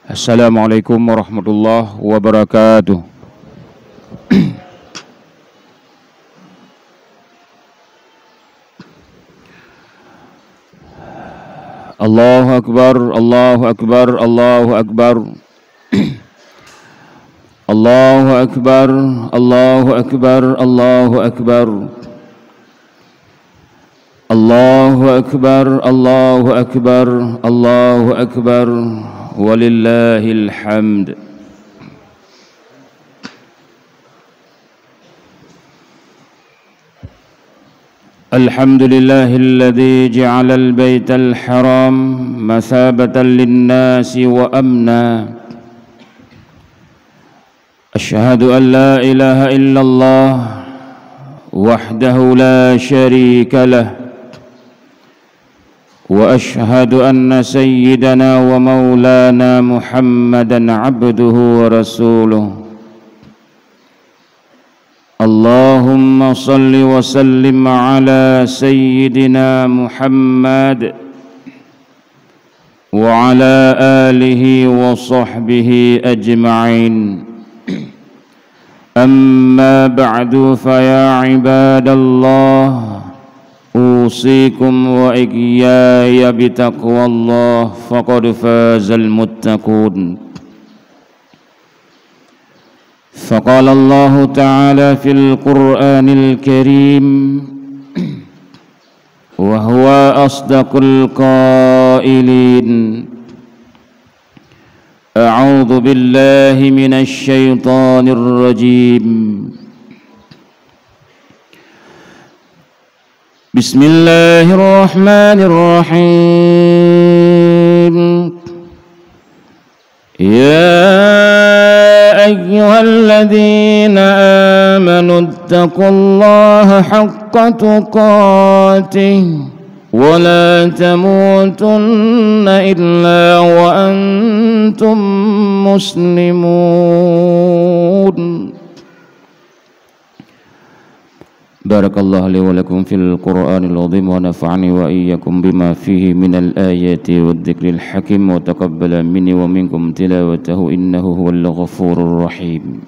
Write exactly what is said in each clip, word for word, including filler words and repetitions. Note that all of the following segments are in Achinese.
Assalamualaikum warahmatullahi wabarakatuh. Allahu akbar, Allahu akbar, Allahu akbar. Allahu akbar, Allahu akbar, Allahu akbar. Allahu akbar, Allahu akbar, Allahu akbar. Walillahil hamd. الحمد لله الذي جعل البيت الحرام مثابة للناس وأمنا. أشهد أن لا إله إلا الله وحده لا شريك له، وأشهد أن سيدنا ومولانا محمدا عبده ورسوله. اللهم صل وسلم على سيدنا محمد وعلى آله وصحبه أجمعين. أما بعد، فيا عباد الله، أوصيكم وإياي بتقوى الله، فقد فاز المتقون. فقال الله تعالى في القرآن الكريم، وهو أصدق القائلين: أعوذ بالله من الشيطان الرجيم. بسم الله الرحمن الرحيم. يا أيها الذين آمنوا اتقوا الله حق تقاته ولا تموتن إلا وأنتم مسلمون. بارك الله لي ولكم في القرآن العظيم، ونفعني وإياكم بما فيه من الآيات والذكر الحكيم، وتقبل مني ومنكم تلاوته، إنه هو الغفور الرحيم.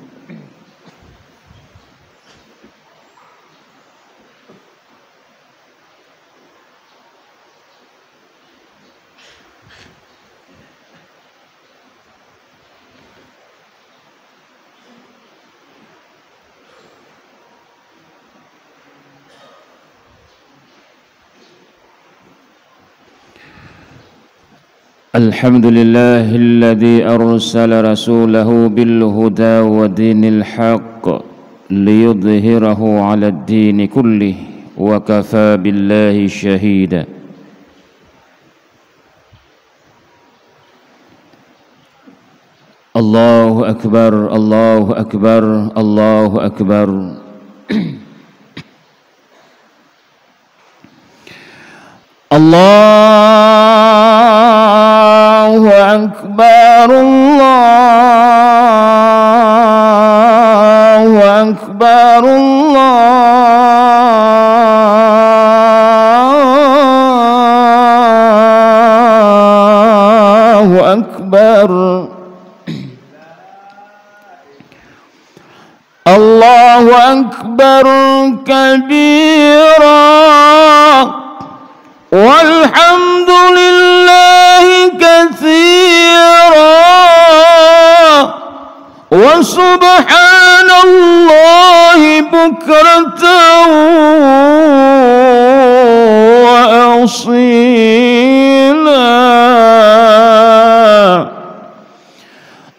الحمد لله الذي أرسل رسوله بالهدى ودين الحق ليظهره على الدين كله، وكفى بالله شهيدا. الله أكبر، الله أكبر، الله أكبر. الله أكبر، الله أكبر، الله أكبر. الله أكبر كبيرا، والحمد لله كثيرا، وسبحان الله بكرة وأصيلا.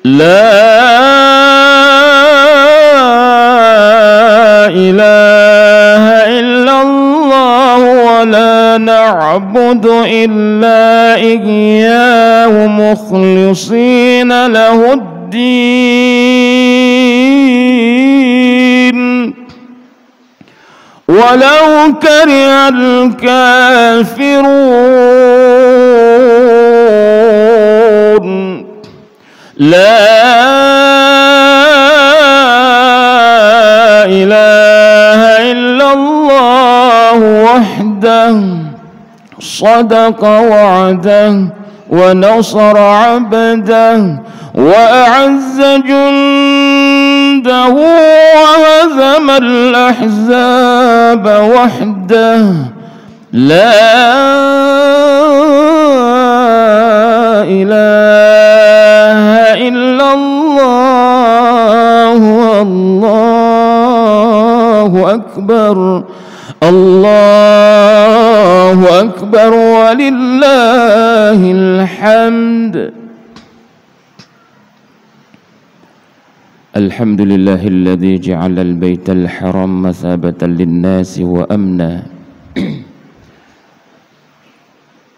لا إله إلا الله، ولا نعبد إلا إياه، مخلصين له الدين، ولو كره الكافرون. لا إله إلا الله وحده، صدق وعده، ونصر عبده وأعز جنده وهزم الأحزاب وحده. لا إله إلا الله. الله أكبر. الله أكبر ولله الحمد. الحمد لله الذي جعل البيت الحرام مثابة للناس وأمنا.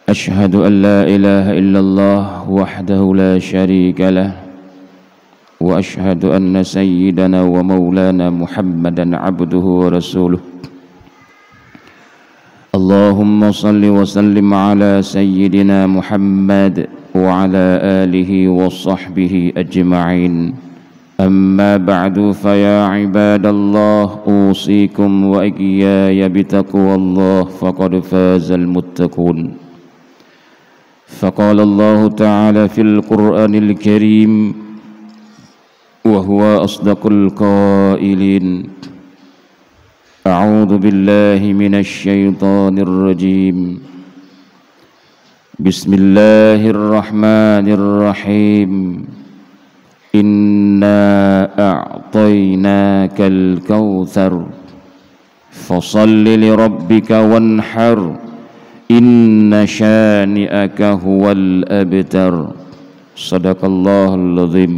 أشهد أن لا إله إلا الله وحده لا شريك له، وأشهد أن سيدنا ومولانا محمدا عبده ورسوله. اللهم صل وسلم على سيدنا محمد وعلى آله وصحبه أجمعين. أما بعد، فيا عباد الله، أوصيكم وإياي بتقوى الله، فقد فاز المتقون. فقال الله تعالى في القرآن الكريم، وهو أصدق القائلين: أعوذ بالله من الشيطان الرجيم. بسم الله الرحمن الرحيم. إنا أعطيناك الكوثر. فصل لربك وانحر. إن شانئك هو الأبتر. صدق الله العظيم.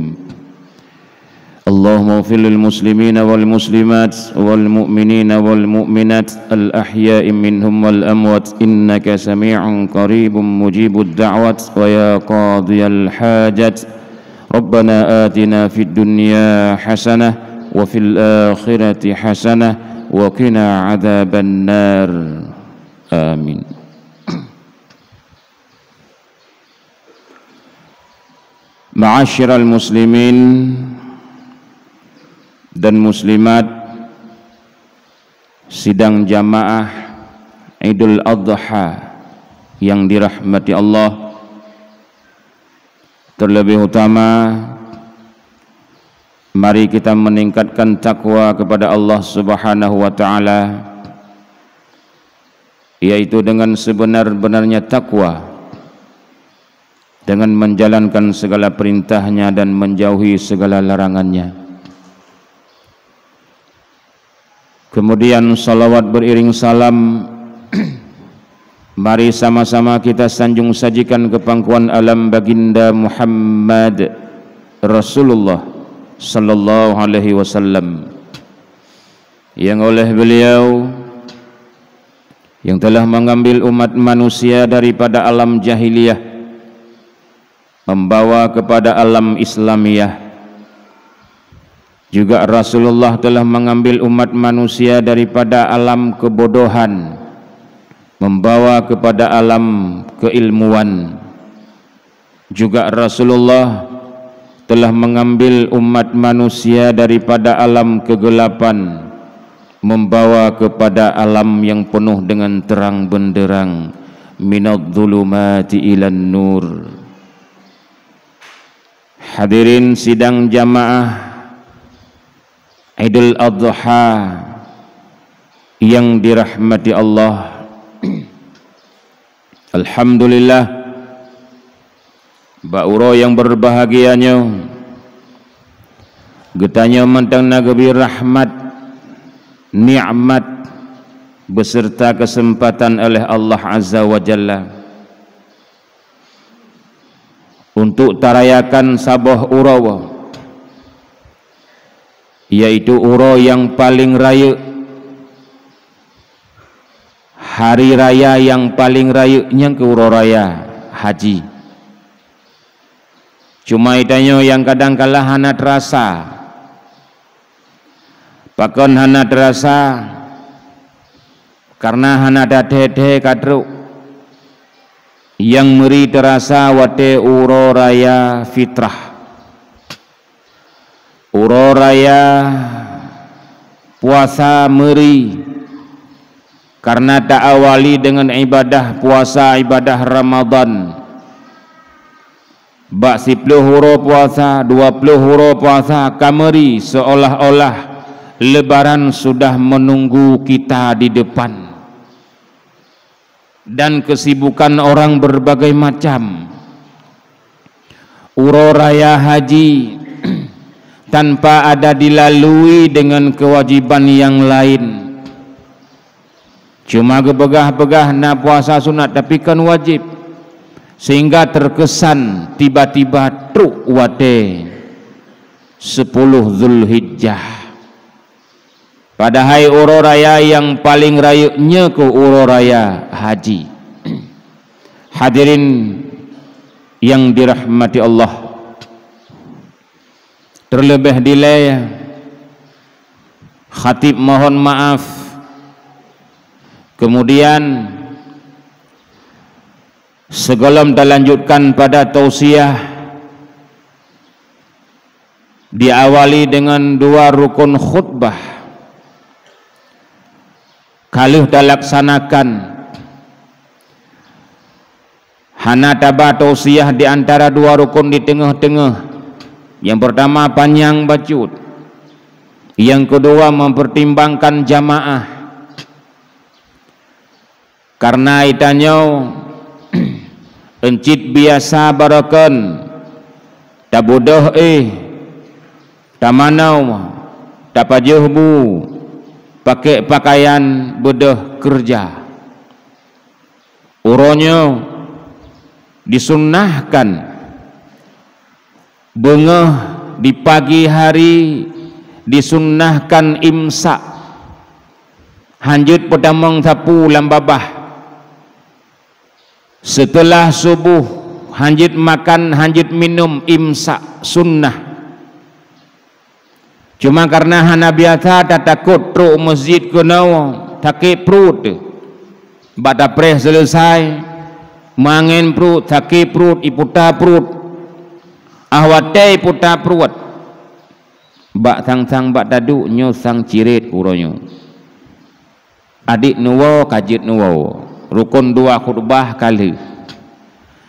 اللهم اغفر للمسلمين والمسلمات والمؤمنين والمؤمنات الأحياء منهم والأموات إنك سميع قريب مجيب الدعوات ويا قاضي الحاجات. ربنا آتنا في الدنيا حسنة وفي الآخرة حسنة وقنا عذاب النار. آمين. Ma'asyiral muslimin dan muslimat, sidang jamaah Idul Adha yang dirahmati Allah, terlebih utama, mari kita meningkatkan takwa kepada Allah Subhanahu wa Ta'ala, yaitu dengan sebenar-benarnya takwa, dengan menjalankan segala perintah-Nya dan menjauhi segala larangan-Nya. Kemudian, salawat beriring salam, mari sama-sama kita sanjung sajikan ke pangkuan alam Baginda Muhammad Rasulullah sallallahu alaihi wasallam, yang oleh beliau yang telah mengambil umat manusia daripada alam jahiliyah, membawa kepada alam Islamiyah. Juga Rasulullah telah mengambil umat manusia daripada alam kebodohan, membawa kepada alam keilmuan. Juga Rasulullah telah mengambil umat manusia daripada alam kegelapan, membawa kepada alam yang penuh dengan terang benderang, minadh dhulumati ilan nur. Hadirin sidang jamaah Idul Adha yang dirahmati Allah. Alhamdulillah, bak uroe nyang berbahagia nyoe, geutanyoe mantong na geubri rahmat, nikmat, beserta kesempatan oleh Allah Azza wa Jalla untuk tarayakan saboh uroe, yaitu uroe nyang paleng rayeuk, hari raya nyang paleng rayeuk nyang keu uroe raya haji. Cuma geutanyoe nyang kadang kala hana teurasa. Pakon hana teurasa? Kareuna hana tathee-thee ka trok. Nyang meuri teurasa watée uroe raya fitrah. Uroe raya puasa meuri, kareuna ta-awali deungon ibadah puasa, ibadah Ramadan. Bak siploh uroe puasa, dua ploh uroe puasa, ka meuri seolah-olah Lebaran sudah menunggu kita di depan. Dan kesibukan orang berbagai macam. Uroe raya haji tanpa ada dilalui dengan kewajiban yang lain. Cuma geupeugah-peugah na puasa sunat, tapi kon wajéb, sehingga terkesan tiba-tiba trok watée sepuluh Zulhijjah. Padahai uroe raya nyang paleng rayeuk nyoe keuh uroe raya haji. Hadirin yang dirahmati Allah, terlebih dilée khatib mohon maaf. Kemudian, sebelum talanjutkan pada tausiah, diawali dengan dua rukun khutbah. Ka lheueh talaksanakan, hana taba tausiah di antara dua rukun di teungoh-teungoh. Nyang peurtama panyang bacut, nyang keudua mempertimbangkan jamaah. Kareuna geutanyoe euncit biasa barokon, tabeudôh éh, tamanoe, tapajoh bu, pakék peukayan beudôh keureuja. Uroe nyoe disunnahkan beungoh di pagi hari disunnahkan imsak, hanjeuet peutamong sapeue lam babah. Seuteulah suboh, hanjeuet makan, hanjeuet minum, imsak sunnah. Cuma kareuna hana biasa, tatakot trok u meuseujid keunoe sakét pruet, bak tapreh seuleusai, meuangén pruet, sakét pruet, iputa pruet. Ah watée iputa pruet, bak sang-sang bak taduek nyoe sang cirét uroe nyoe. Adik neuwoe ka jeuet neuwoe, rukon dua khutbah ka lheueh.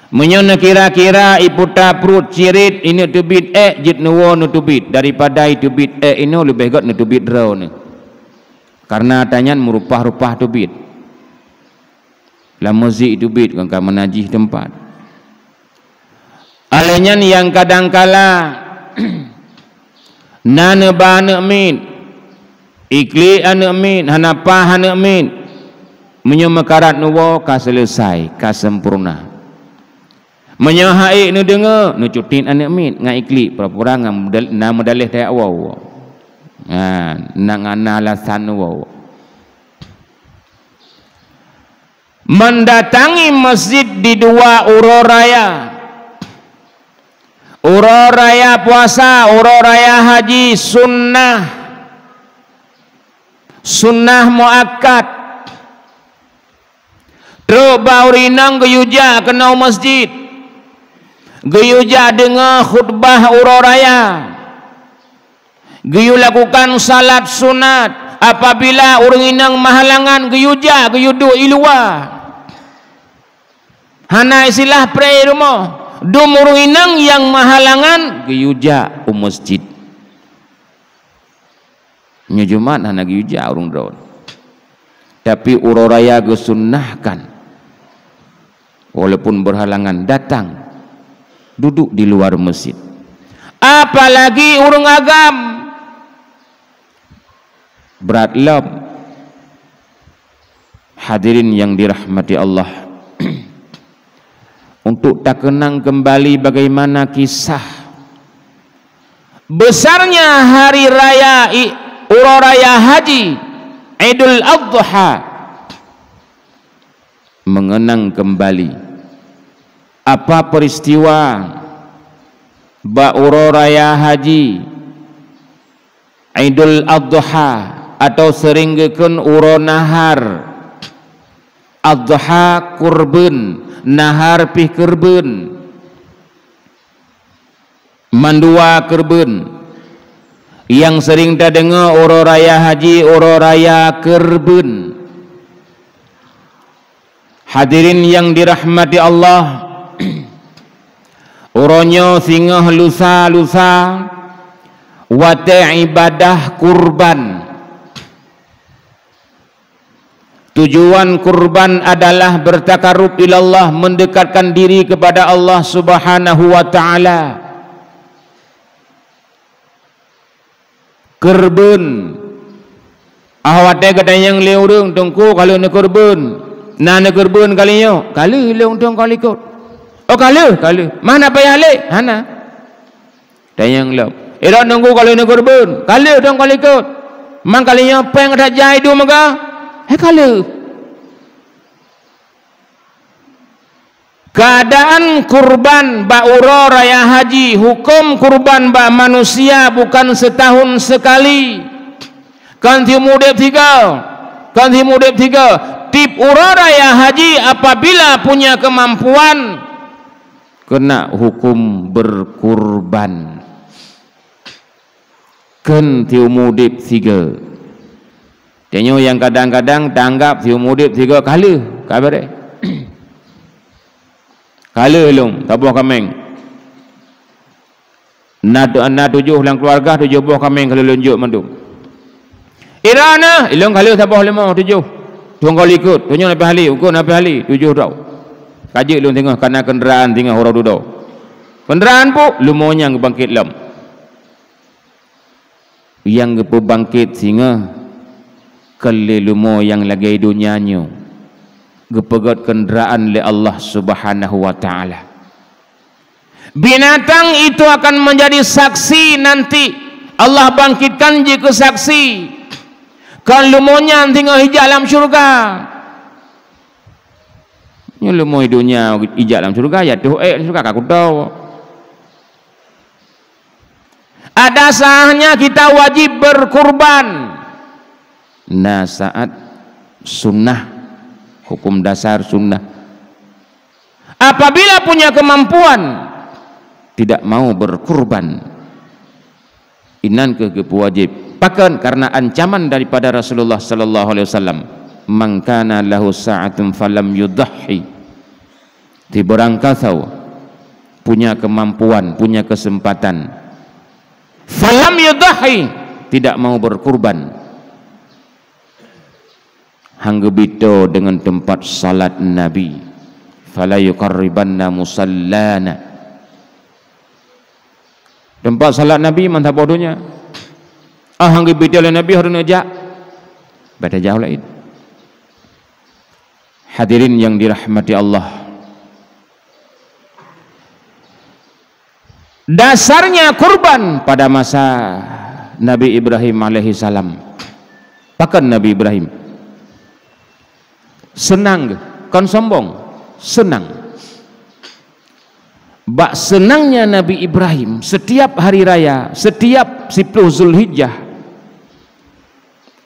Meunyoe neukira-kira iputa pruet cirét ineuk teubiet ék, jeuet neuwoe neuteubiet, daripada iteubiet ék inoe leubeh gét neuteubiet droeneuh. Kareuna ata nyan meurupah-rupah teubiet. Lam meuseujid teubiet kon ka meunajih teumpat. Alèh nyan nyang kadang kala na neuba aneuk miet, iklik aneuk miet, hana paih aneuk miet. Meunyoe meukarat neuwoe ka seuleusai, ka sempurna. Meunyoe ha'ék neudeungoe, neucutit aneuk miet ngon iklik, pura-pura ngon meudal-, na meudaleh tajak woe. Na, na, na alasan neuwoe. Mendatangi masjid di dua uroe raya. Uroe raya puasa, uroe raya haji, sunnah. Sunnah muakkad. Trok bak ureueng inong geuyue jak keunoe masjid. Geuyue jak deungoe khutbah uroe raya. Geuyue lakukan salat sunat, apabila ureueng inong meuhalangan geuyue jak, geuyue duek i luwa. Hana istilah preh i rumoh. Dum ureueng inong nyang meuhalangan geuyue jak u masjid. Nyoe Jumat hana geuyue jak ureueng droe. Tapi uroe raya geusunnahkan. Walaupun berhalangan datang, duduk di luar masjid. Apalagi ureueng agam, brat lom. Hadirin yang dirahmati Allah, untuk takeunang kembali bagaimana kisah besarnya hari raya i-, uroe raya haji, Idul Adha. Mengenang kembali apa peristiwa bak uroe raya haji, Idul Adha, atau sering geukheun uroe nahar. Adha kurbeuen, nahar pih keureubeuen. Mandua keureubeuen. Nyang sering tadeungoe uroe raya haji, uroe raya keureubeuen. Hadirin yang dirahmati Allah, Uroe nyoe singoh lusa-lusa watée ibadah kurban. Tujuan kurban adalah bertakarub ilallah, mendekatkan diri kepada Allah Subhanahu wa Ta'ala. Keureubeuen. Ah, watée geutanyong lé ureuëng, "Teungku, ka lheueh neukeureubeuen?" "Na neukeureubeuen kali nyoe?" "Ka lheueh lôn teungku likot." "Oh, ka lheueh, ka lheueh. Mana payah lé?" "Hana." Tanyong lom. "Irot teungku ka lheueh neukeureubeuen?" "Ka lheueh teungku likot." "Man kali nyoe péng that jai dum meuga?" "Eh, ka lheueh." Keuadaan kurban bak uroe raya haji, huköm kurban bak manusia bukan setahun sekali, kon siumu udeb sigoe, kon siumu udeb sigoe. Tieb uroe raya haji apabila punya keumampuan, keuneuk huköm beurkurban. Kon siumu udeb sigoe. Tanyoe nyang kadang-kadang taanggab siumu udeb sigoe ka lheueh, ka beureh. Ka lheueh lôn saboh kaméng. Na, na tujoh lam keuluwarga, tujoh boh kaméng ka lheueh lôn jok mandum. Ira na, ilôn ka lheueh saboh leumo tujoh. Tunggu likot, tujoh na pih hali, ukeue na pih hali, tujoh droe. Ka jeuet lôn singoh, ka na keundaraan singoh uroe dudoe. Keundaraan peue? Leumo nyang geubangket lom. Nyang geupeubangket singoh kon lé leumo nyang lagée donya nyoe, geupeugét keundaraan lé Allah Subhanahu wa Ta'ala. Binatang itu akan menjadi saksi nanti, Allah bangkitkan jih keu saksi. Kon leumo nyan singoh ijak lam syeuruga. Nyoe leumo donya ijak lam syeuruga, ya tuh ék syeuruga ka kutoe. Ada saatnya kita wajib berkurban. Na saat sunnah, hukum dasar sunnah. Apabila punya kemampuan, tidak mau berkurban, inan keuh geupeuwajéb. Pakon? Karena ancaman daripada Rasulullah sallallahu alaihi wasallam, "Man kana lahu sa'atun falam yudhhi." Sibarang kasoe punya kemampuan, punya kesempatan, falam yudhhi, tidak mau berkurban, han geubri toe deungon teumpat salat Nabi, "Fala yuqarribanna musallana." Teumpat salat Nabi mantap boh donya. Ah, han geubri toe lé Nabi, hareuneuk jak. Bata jauh laén. Hadirin yang dirahmati Allah. Dasarnya kurban pada masa Nabi Ibrahim alaihissalam. Pakon Nabi Ibrahim? Seunang geuh, kon sombong, seunang. Bak seunangnya Nabi Ibrahim, setiap hari raya, setiap siploh Zulhijjah,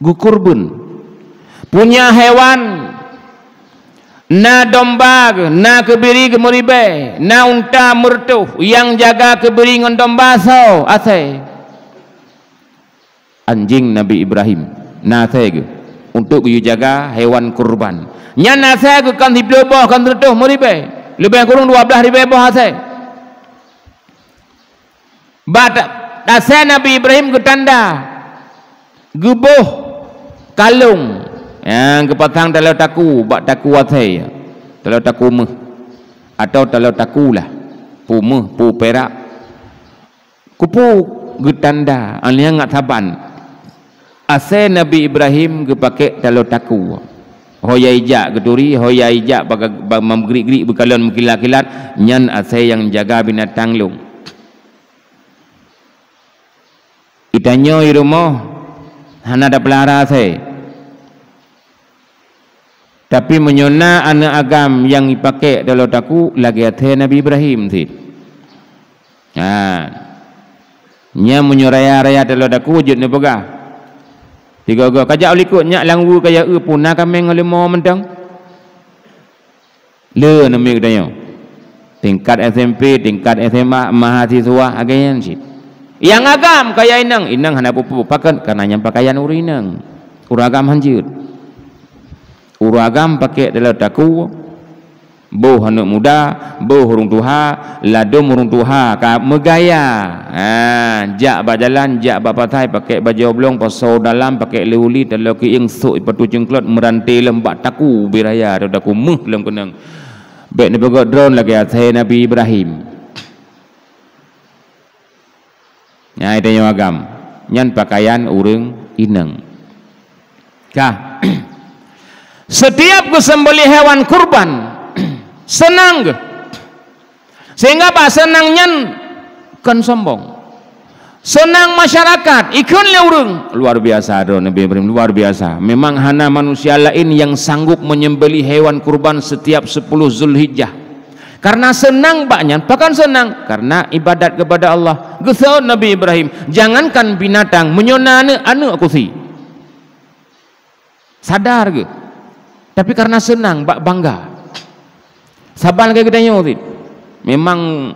geukurban. Punya hewan, na domba geuh, na keubiri geuh meuribée, na unta meureutoh, nyang jaga keubiri ngon domba soe? Asée. Anjing Nabi Ibrahim, na asée geuh, untuk geuyue jaga hewan kurban. Nyan asée geuh kon siploh boh, kon sireutoh meuribée, leubeh kureueng dua blaih ribée boh asée. Bak ta-, asée Nabi Ibrahim geutanda, geuboh kalong nyang geupasang taloe taku bak taku asée, taloe taku méuh, atawa taloe taku lah, peue méuh, peue pirak. Keupeue geutanda, alheuh nyan ngat saban. Asée Nabi Ibrahim geupakék taloe taku. Ho ya ijak geuturi, ho ya ijak baga-, ba-, meugrik-grik beukalon meukilat-kilat, nyan asée nyang jaga binatang lôn. Geutanyoe i rumoh hana tapeulara asée. Tapi meunyoe na aneuëk agam nyang jipakék taloe taku lagée asée Nabi Ibrahim cit, ha, nyan meunyoe raya-raya taloe taku jeuet neupeugah, sigoe-goe, "Kajak u likot nyak lam weue kaya eu peue na kaméng ngon leumo mantong." Le neumiet geutanyoe. Tingkat S M P, tingkat S M A, mahasiswa, lagée nyan cit. Nyang agam kaya inong, inong hana peue-peue, pakon? Karena nyan pakaian ureuëng inong. Ureuëng agam hanjeuet. Ureuëng agam pakék taloe taku, Boh aneuk muda, boh ureuëng tuha, ladôm ureuëng tuha ka meugaya. Ha, jak bak jalan, jak bak patai, pakèk bajèe oblong, pasoe dalam, pakèk leuli, taloe keuieng, sôk ipatu ceuengklot, meuranté lom bak taku ubé raya, atau taku méuh lom keunong. Bèk neupeugöt droeneuh lagèe asèe Nabi Ibrahim. Nyan tanyoe agam, nyan pakaian ureuëng inong. Ka. Setiap geuseumbeulih hewan kurban, seunang geuh. Sehingga bak seunang nyan kon sombong. Seunang masyarakat, ikheun lé ureuëng. Luar biasa droe Nabi Ibrahim, luar biasa. Memang hana manusia laén nyang sanggup menyembelih hewan kurban setiap sepuluh Zulhijjah. Karena seunang bak nyan, pakon seunang? Karena ibadat kepada Allah. Geuseuôt Nabi Ibrahim, "Jangankan binatang, meunyoe na aneuk, aneuk kusi." Sadar geuh. Tapi karena seunang, bak bangga. Saban lagèe geutanyoe cit. Memang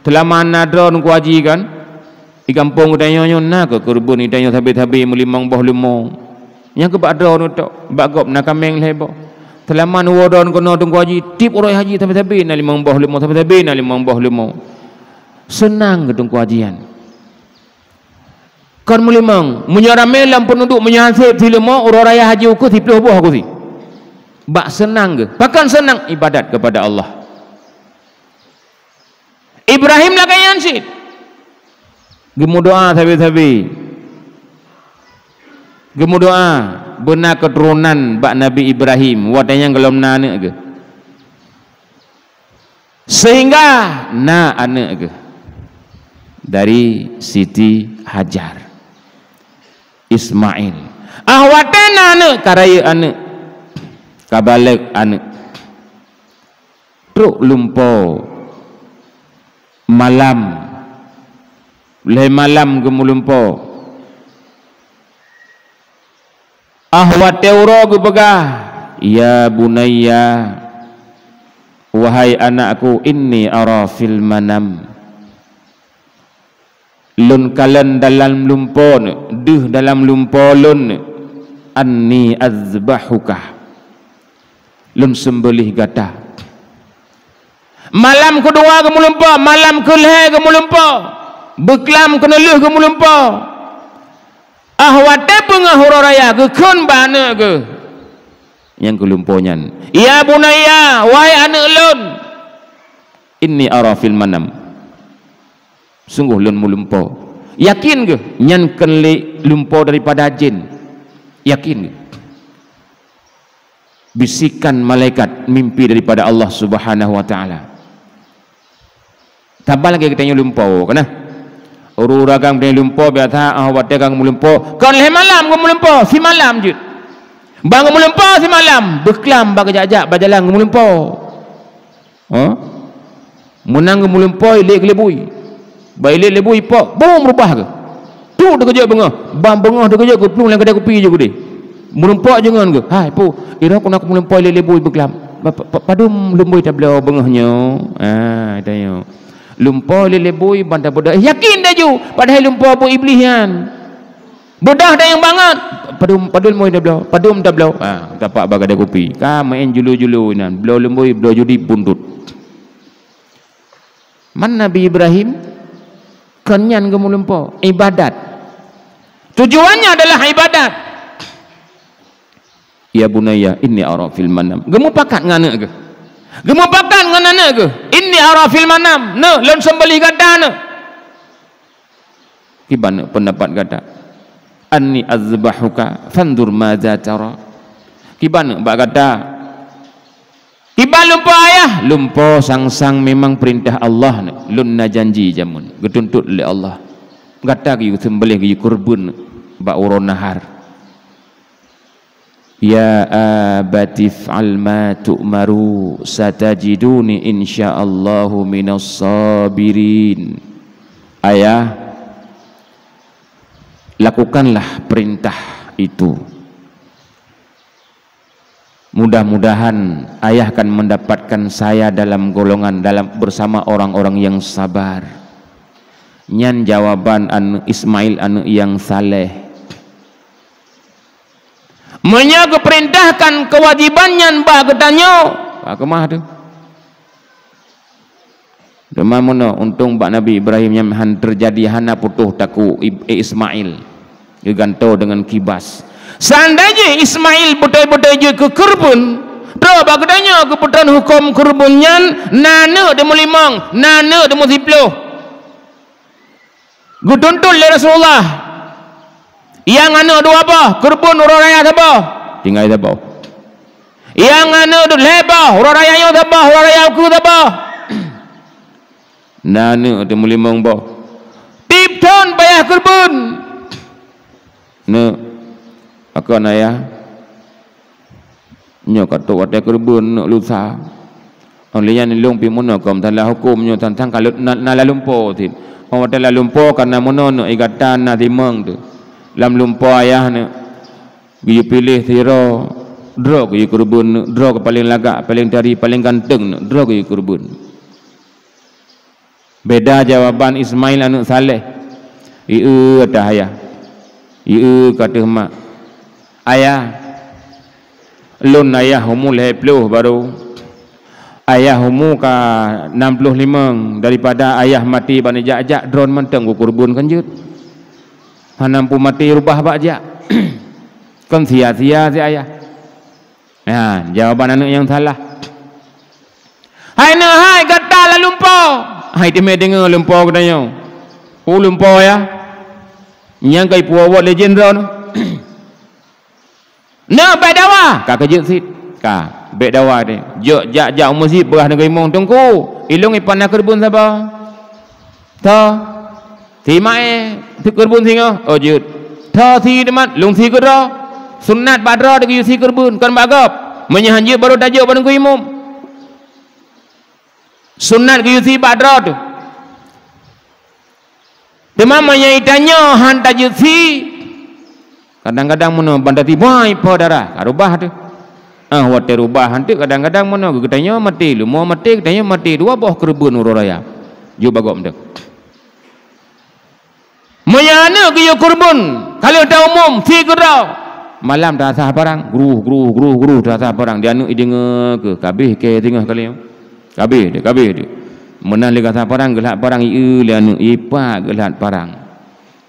teulama na droeneuh Teungku Haji kan, di gampông geutanyoe nyoe na keuh keureubeuen geutanyoe sabe-sabe meulimong boh leumo. Nyang keuh bak droeneuh tok, bak gob na kaméng lhèe boh. Teulama neuwoe droeneuh keunoe Teungku Haji, tiep uroe haji sabe-sabe na limong boh leumo, sabe-sabe na limong boh leumo. Seunang geuh Teungku Haji nyan. Kon meulimong, meunyoe ramé lam peunuduek, meunyoe han sép sileumo, uroe raya haji ukeue siplôh boh kusi. Bak seunang geuh. Pakon seunang? Ibadat kepada Allah. Ibrahim lagèe nyan cit. Geumeudoa sabe-sabe. Geumeudoa beuna keuturonan bak Nabi Ibrahim, watèe nyan gohlom na aneuk geuh. Sehingga na aneuk geuh dari Siti Hajar, Ismail. Ah, watèe na aneuk, ka rayeuk aneuk, ka balek aneuk. Trok lumpo malam, lhèe malam geumeulumpo. Ah, watèe uroe geupeugah, "Ya bunayya, wahai anakku, inni ara fil manam." Lôn kalon dalam lumpo, deuh dalam lumpo lôn, "Anni azbahuka." Lôn seumbeuléh gata. Malam keudua geumeulumpo, malam keulhèe geumeulumpo, beuklam keuneulheueh geumeulumpo. Ah, watèe beungoh uroe raya geukheun bak aneuk geuh nyang geulumpo nyan, "Ya bunayya, wahai aneuk lôn, inni ara fil manam." Sungguh lôn meulumpo. Yakin geuh, nyan kon lé lumpo daripada jén. Yakin geuh. Bisikan malaikat mimpi daripada Allah Subhanahu wa Taala. Saban lagèe geutanyoe lumpo, kan? Ureueng-ureueng geutanyoe lumpo biasa, ah, watèe ka meulumpo, kon lhèe malam geumeulumpo, simalam jeuet. Ban geumeulumpo simalam, beuklam bak geujak-jak bak jalan geumeulumpo. Ha? Meunan geumeulumpo ilèe keu leubui. Bak ilèe leubui ipok, bum, reubah geuh. Trok teukeujot beungoh, ban beungoh teukeujot geuplueng lam keudè kupi jih keudéh. Meulumpo jih ngon geuh, "Hai, pu, iroh keunoe kumeulumpo ilèe leubui beuklam. Pa-, pa-, padum leubui tabloe beungoh nyoe?" Ah, tanyoe. Lumpo ilèe leubui ban tabeudoh. Eh, yakin laju, padahai lumpo buet Iblih nyan. Beudoh dayeueng bangat. Padum, padum leubui tabloe, padum tabloe. Ah, tapak bak keudè kupi. Ka maén julu-julu inan, bloe leubui, bloe judi, buntot. Man Nabi Ibrahim, kon nyan geumeulumpo, ibadat. Tujuannya adalah ibadat. "Ya bunayya, inni ara fil manam." Geumupakat ngon aneuk geuh. Geumupakat ngon aneuk geuh. "Inni ara fil manam." Neuk, lôn seumbeuléh gata neuk. Kiban neuk peundapat gata? "Anni azbahuka fanzur madza tara." Kiban neuk bak gata? Kiban lumpo ayah? Lumpo sang-sang memang peurintah Allah neuk. Lôn na janji jameun. Geutuntot lé Allah. Gata geuyue seumbeuléh, geuyue keureubeuen bak uroe nahar. "Ya abati if'al ma tu'maru, satajiduni insyaallahu minas sabirin." Ayah, lakukanlah perintah itu. Mudah-mudahan ayah akan mendapatkan saya dalam golongan, dalam, bersama orang-orang yang sabar. Nyan jawaban aneuk Ismail, aneuk nyang saleh. Meunyoe geupeurintahkan keuwajéban nyan bak geutanyoe, bak keumah teuh. Teuma meunoe untông bak Nabi Ibrahim nyan hán teujadi, hana putôh takue Ib-, Ismail geugantoe deungon kibas. Seandai jih Ismail beutôi-beutôi jeuet keu keureubeuen, troh bak geutanyoe geupeutrön hukôm keureubeuen nyan, na aneuk teumeulimong, na aneuk teumeusiplôh. Geutuntut lé Rasulullah, nyang aneuk dua boh, keureubeuen uroe raya saboh, tinggai saboh. Nyang aneuk lhèe boh, uroe raya nyoe saboh, uroe raya ukeue saboh. Na aneuk teumeulimong boh. Tiep thon payah keureubeuen. Neuk, pakon ayah? Nyoe ka trok watèe keureubeuen neuk lusa. Óh lheueh nyan lôn pih meunoe kon meusalah hukôm nyoe tantang ka lôn na, na lalumpo cit. Óh watèe lalumpo ka na meunoe neuk, i gata na timong teuh. Lam lumpo ayah neuk, geuyue piléh sidroe, droe geuyue keureubeuen neuk, droe keu paleng lagak, paleng tari, paleng ganteng neuk, droe geuyue keureubeuen. Beda jawaban Ismail aneuk Saleh. "Ieu tah ayah. Ieu ka teuh mak. Ayah, lôn ayah umu lhèe ploh barô. Ayah umu ka nam ploh limong, daripada ayah maté ban jak-jak droen mantong kukeureubeuen kan jeuet. Hana mampu maté rubah bak jak. Kon sia-sia si ayah." Nyan jawaban aneuk nyang salah. "Hai neuk hai, gata lalumpo." Hai teumé deungoe lumpo geutanyoe. "Peue lumpo, yah?" "Nyang ka ipuwoe-woe lé jén droeneuh." "Neuk bèk dawa." "Ka keujeuet cit." "Ka, bèk dawa deh. Jok jak-jak u meuseujid peugah deungon imum, 'Teungku, ilôn ipana keureubeuen saboh.'" "Tho, si mak, eh, si keureubeuen singoh." "Oh, jeuet." "Tho si teumat, lôn sie keudroe. Sunat bak droe teuh geuyue sie keureubeuen, kon bak gob. Meunyoe hán jeuet, barô tajok bak teungku imum. Sunat geuyue sie bak droe teuh. Teuma meunyoe itanyoe hán tajeuet sie," kadang-kadang meunoe ban tatibai po darah, ka rubah teuh. Ah, watèe rubah han teuk kadang-kadang meunoe, geutanyoe maté, leumo maté, geutanyoe maté, dua boh keureubeuen uroe raya. Jok bak gob mantong. Meunyoe aneuk geuyue keureubeuen, ka lheueh taumum, sie keudroe. Malam taasah parang, gruh, gruh, gruh, gruh, taasah parang. Di aneuk ideungoe keu, ka abéh kèe singoh kali nyoe. Ka abéh deh, ka abéh deh. Meunan lé ka asah parang, geulhat parang, ieu lé aneuk, ipak geulhat parang.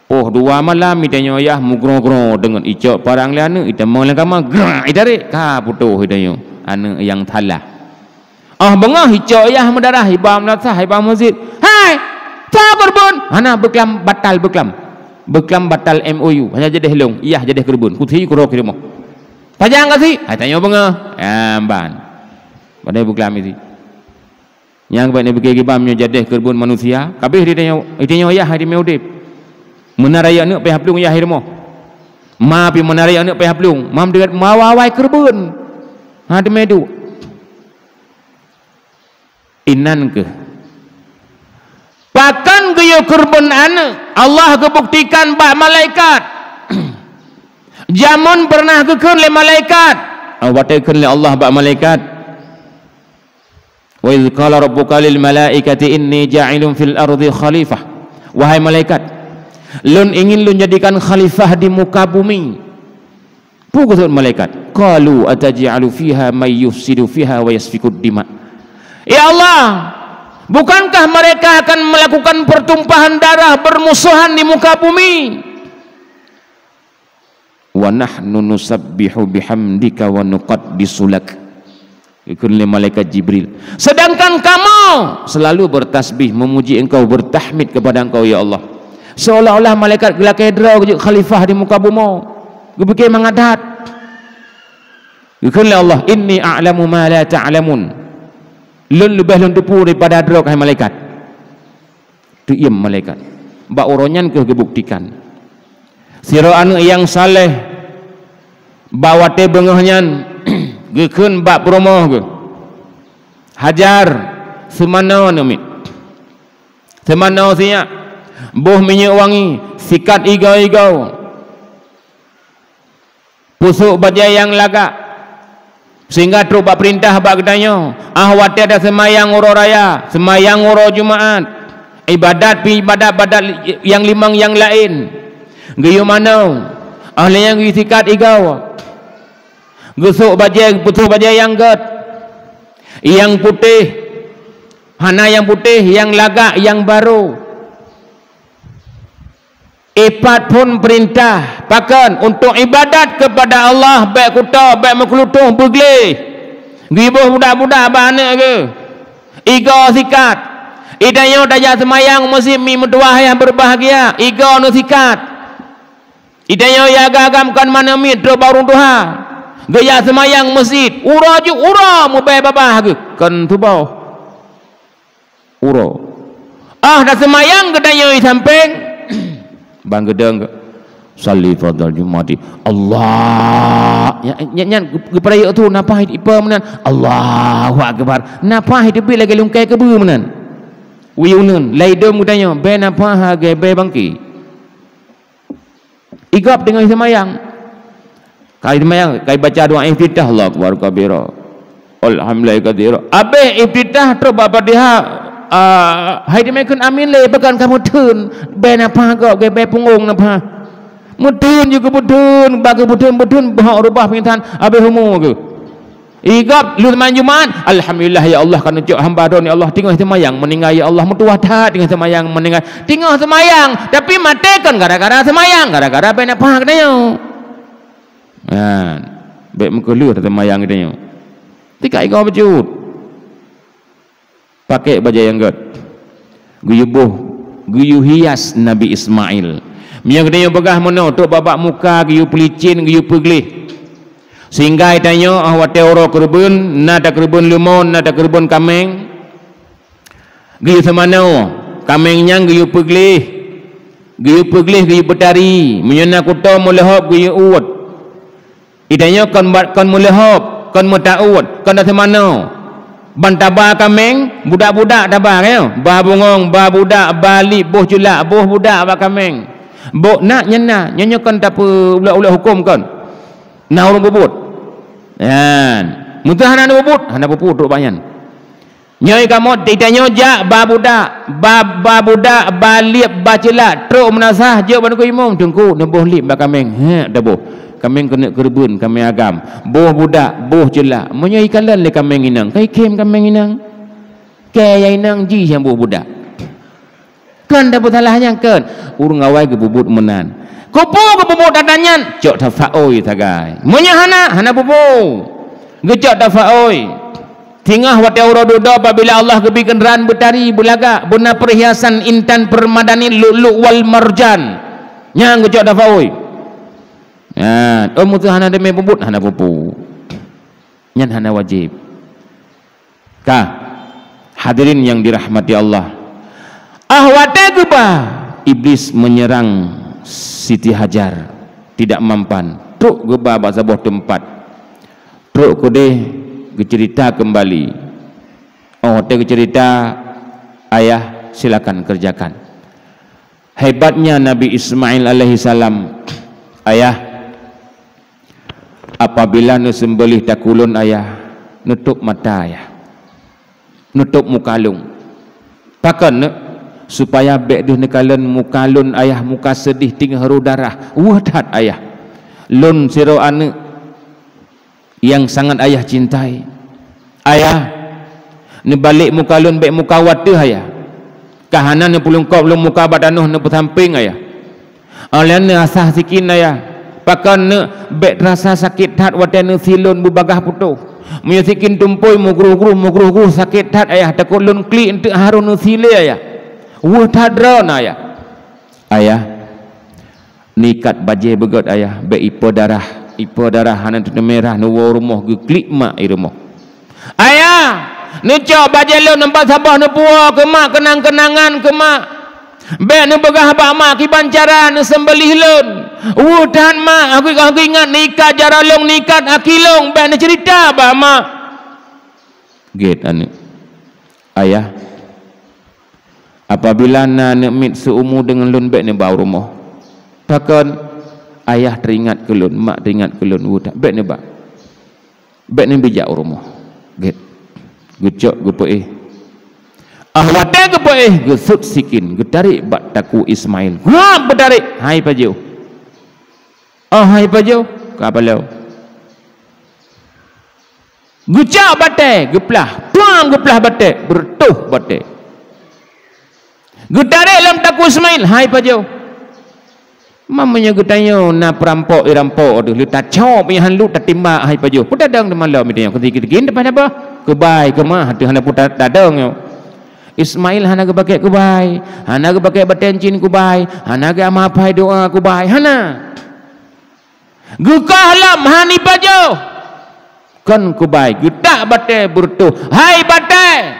Poh dua malam, itanyoe yah meugroe-groe deungon icok parang lé aneuk, itamong lam kama, grak, itarek, ka putôh itanyoe. Aneuk nyang salah. Óh beungoh icok yah meudarah, iba meulasah, iba meuseujid. "Hai, soe keureubeuen?" "Hana, beuklam, batal beuklam. Beuklam batal M O U. Hana jadeh lôn, yah jadeh keureubeuen. Kusi keudroe keu rumoh." "Pajan ka sie?" "Hai, tanyoe beungoh." Nyan ban. Padahai beuklam isi. Nyang bèk neupike gibam nyoe jadeh keureubeuen manusia. Ka abéh di tanyoe, di tanyoe yah di mé udeb. Meunan rayeuk aneuk payah plueng yah di rumoh. Ma pih meunan rayeuk aneuk payah plueng. Mam deungon ma awai-awai keureubeuen. Ha, teumé duek. Inan keuh. Pakon geuyue keureubeuen aneuk, Allah geubuktikan bak malaikat. Jameun peureunah geukheun lé malaikat. Watèe geukheun lé Allah bak malaikat, "Wa idz qala rabbuka lil malaikati inni ja'ilun fil ardi khalifah." Wahai malaikat, lôn ingin lôn jadikan khalifah di muka bumi. Peue geukheun malaikat? "Qalu ataj'alu fiha may yufsidu fiha wa yasfikud dima." Ya Allah, bukankah mereka akan melakukan pertumpahan darah, bermusuhan di muka bumi? "Wa nahnu nusabbihu bihamdika wa nuqaddisu lak." Geukheun lé malaikat Jibril. Sedangkan kamoe selalu bertasbih, memuji Engkau, bertahmid kepada Engkau, ya Allah. Seolah-olah malaikat geulakèe droe geujeuet khalifah di muka bumoe. Geupike mangat that. Geukheun lé Allah, "Inni a'lamu ma la ta'lamun." Lôn leubeh lôn teupeue daripada droe, hai malaikat. Teuiem malaikat. Bak uroe nyan keuh geubuktikan. Sidroe aneuk nyang saleh bak watèe beungoh nyan geukheun bak peurumoh geuh, "Hajar, seumanoe neumiet. Seumanoe sinyak, boh minyeuk wangi, sikat igoe-igoe." Pusok bajèe nyang lagak, sehingga trok bak peurintah bak geutanyoe, ah watèe taseumayang uroe raya, seumayang uroe Jumaat, ibadat pih ibadat-badat nyang limong nyang laén, geuyue manoe, óh lheueh nyan geuyue sikat igoe, geusok bajèe, pusok bajèe nyang gèt, nyang putéh, Hana nyang putéh, nyang lagak, nyang barô. Ipat phon peurintah, pakon? Untuk ibadat keupada Allah, bék kuto, bék meukeulutôh beugleh. Geuboh budak-budak bak aneuk geuh. Igoe sikat. Itanyoe tajak seumayang meuseujid, mi meutuwah nyang beubahgia, igoe neusikat. Itanyoe nyang agam-agam kon manoe miet trok bak ureuëng tuha. Geujak seumayang meuseujid, uroe jeuet uroe meubée babah geuh, kon tuboh. Uroe. Ah, taseumayang geutanyoe di sampéng. Ban geudong geuh, "Shalli fardal Jumati." Allah. Nyan, nyan, nyan geupeurayeuk tu, nafah ipeue meunan? Allahu Akbar. Nafah iteubiet lagée lungkée keubeue meunan. Wiyuneun, lai dom geutanyoe, bée nafah lagée bée bangke. Igob teungoh seumayang. Kai seumayang, kai baca doa iftitah, Allahu Akbar kabira. Alhamdulillah katsira. Abéh iftitah trok bak Fatihah, ah, hai teumé kheun amin lé, pakon ka meutheun, bée nafah gob, bée punggong nafah. Meutheun jih geumeutheun, bak geumeutheun-meutheun, boh reubah pingsan, abéh umu geuh. Igob lheueh seumayang Jumat, "Alhamdulillah, ya Allah, ka neucok hamba Droe, ya Allah, teungoh seumayang meuninggai, ya Allah, meutuwah that teungoh seumayang meuninggai." Teungoh seumayang, tapi maté kon gara-gara seumayang, gara-gara bée nafah geutanyoe. Nyan, bék meukeuleuh taseumayang geutanyoe. Tika igob bacut. Pakék bajée nyang gét. Geuyue boh, geuyue hias Nabi Ismail. Meunyoe geutanyoe peugah meunoe, trok bak muka geuyue peulicén, geuyue peugleh. Sehingga tanyoe, ah, watée uroe keureubeuen, na takeureubeuen leumo, na takeureubeuen kaméng. Geuyue seumanoe, kaméng nyan geuyue peugleh. Geuyue peugleh, geuyue peutari. Meunyoe na kuto meuleuhob, geuyue uet. Itanyoe kon ba-, kon meuleuhob, kon meutaôt, kon taseumanoe. Ban taba kaméng, budak-budak taba, ka nyoe. Ba bungöng, ba budak, ba lieb, boh ceulak, boh budak bak kaméng. Boh nak nyan na, nyoe, nyoe kon tapeu ulok-ulok huköm kon. Na ureuëng peubuet. Nyan. Meunteue hana peubuet, hana peubuet trok bak nyan. Nyoe kamoe, itanyoe jak ba budak, ba, ba budak, ba lieb, ba ceulak, trok meunasah, jok bak Teungku Imum, "Teungku, neuboh lieb bak kaméng." "Hék, taboh. Kaméng keuneuk keureubeuen, kaméng agam." Boh budak, boh ceulak. Meunyoe ikalon lé kaméng inong, ka ikhém kaméng inong. Keu nyang inong jih nyang boh budak. Kon tapeusalah nyan kon. Ureuëng awai geupeubuet meunan. Keupeue geupeubuet ata nyan? Cok tafaoi sagai. Meunyoe hana, hana peue-peue. Geucok tafaoi. Singoh watée uroe dudoe apabila Allah geubri keunrahan beutari, beulagak, beuna perhiasan intan permadani, lu'lu' wal marjan. Nyan geucok tafaoi. Nyan, oh, meunteue hana teumé peubuet, hana peue-peue. Nyan hana wajéb. Ka, hadirin nyang dirahmati Allah. Ah, watée geuba, Iblis menyerang Siti Hajar, tidak mampan. Trok geuba bak saboh teumpat. Trok keudeh geuceurita keumbali. Oh, watée geuceurita, "Ayah, silakan kerjakan." Hebatnya Nabi Ismail alaihissalam, "Ayah, apabila neuseumbeulih takue lôn, Ayah, nutôb mata, Ayah. Nutôb muka lôn." "Pakon, Neuk?" "Supaya bék deuh neukalon muka lôn, Ayah, muka seudeh teungoh rôh darah. Weueh that, Ayah. Lôn sidroe aneuëk nyang sangat Ayah cintai. Ayah, neubalek muka lôn bék muka wateuh, Ayah. Ka hana neupeulungkôb lôn muka bak tanoh neupeusampéng, Ayah. Óh lheueh neuasah sikin, Ayah. Pakon, Neuk, bék teurasa sakét that watée neusie lôn beubagaih putôh. Meunyoe sikin tumpôi meugruh-gruh, meugruh-gruh sakét that, Ayah. Takot lôn klik eunteuk harôh neusie lé, Ayah. Weueh that droeneuh, Ayah." "Ayah, neuikat bajée beugét, Ayah, bék ipeue darah. Ipeue darah hana teumeurah, neuwoe rumoh geuklik mak i rumoh." "Ayah, neucok bajée lôn nibak saboh neupuwoe keu mak, keunang-keunangan keu mak. Bék neupeugah bak mak kiban cara neuseumbeulih lôn. Weueh that mak, aku, aku ingat neuikat jaroe lôn, neuikat aki lôn, bék neuceurita bak mak." "Gét, aneuëk. Ayah, apabila na aneuëk miet seuumu deungon lôn, bék neuba u rumoh. Pakon, Ayah teuingat keu lôn, mak teuingat keu lôn, weueh that, bék neuba. Bék neubijak u rumoh." Gét. Geucok geupeuéh. Ah, watée geupeuéh, geusut sikin, geutarek bak takue Ismail. Guap geutarek, hai pajoh. Oh, hai pajoh, ka paloe. Geucok batèe, geuplah. Tuang, geuplah batèe, beureutoh batèe. Geutarek lam takue Ismail, hai pajoh. Meunyoe geutanyoe na peurampok, irampok deuh, lheuh tacok nyang han luet tatimbak hai pajoh. Peue tadong di malam geutanyoe, keuti-keuti gin teupah dabah. Keubai keumah teuh hana peue ta-, tadong nyoe. Ismail hana geupakèk keubai, hana geupakèk batèe cin keubai, hana geuamal apai doa keubai, hana. Geukoh lom han ipajoh. Kon keubai, geutak batèe beureutoh. Hai batèe!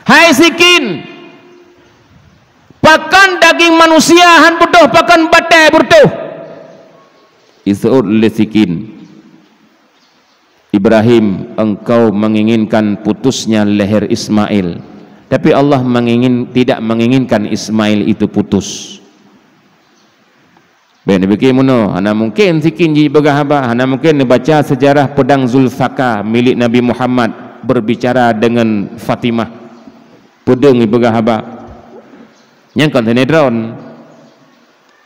Hai sikin! Pakon daging manusia han beureutoh, pakon batèe beureutoh? Iseuôt lé sikin, "Ibrahim, engkau menginginkan putusnya leher Ismail, tapi Allah mengingin-, tidak menginginkan Ismail itu putus." Bèk neupike meunoe, hana mungken sikin jipeugah haba, hana mungken neubaca seujarah Peudang Zulfaka milék Nabi Muhammad berbicara dengan Fatimah. Peudeueng jipeugah haba. Nyan kon sinetron.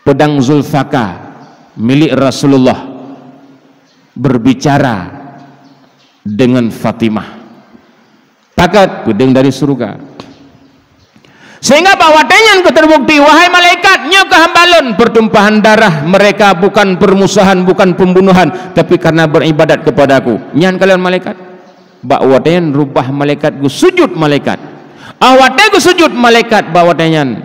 Peudang Zulfaka milék Rasulullah berbicara dengan Fatimah. Pakat peudeueng dari syeuruga. Sehingga bak watèe nyan ka teubukti, "Wahai malaikat, nyoe keuh hamba lôn, pertumpahan darah mereka bukan permusuhan, bukan pembunuhan, tapi karena beribadat kepada-Ku." Nyan kalon malaikat. Bak watèe nyan rubah malaikat geusujut malaikat. Ah watèe geusujut malaikat bak watèe nyan,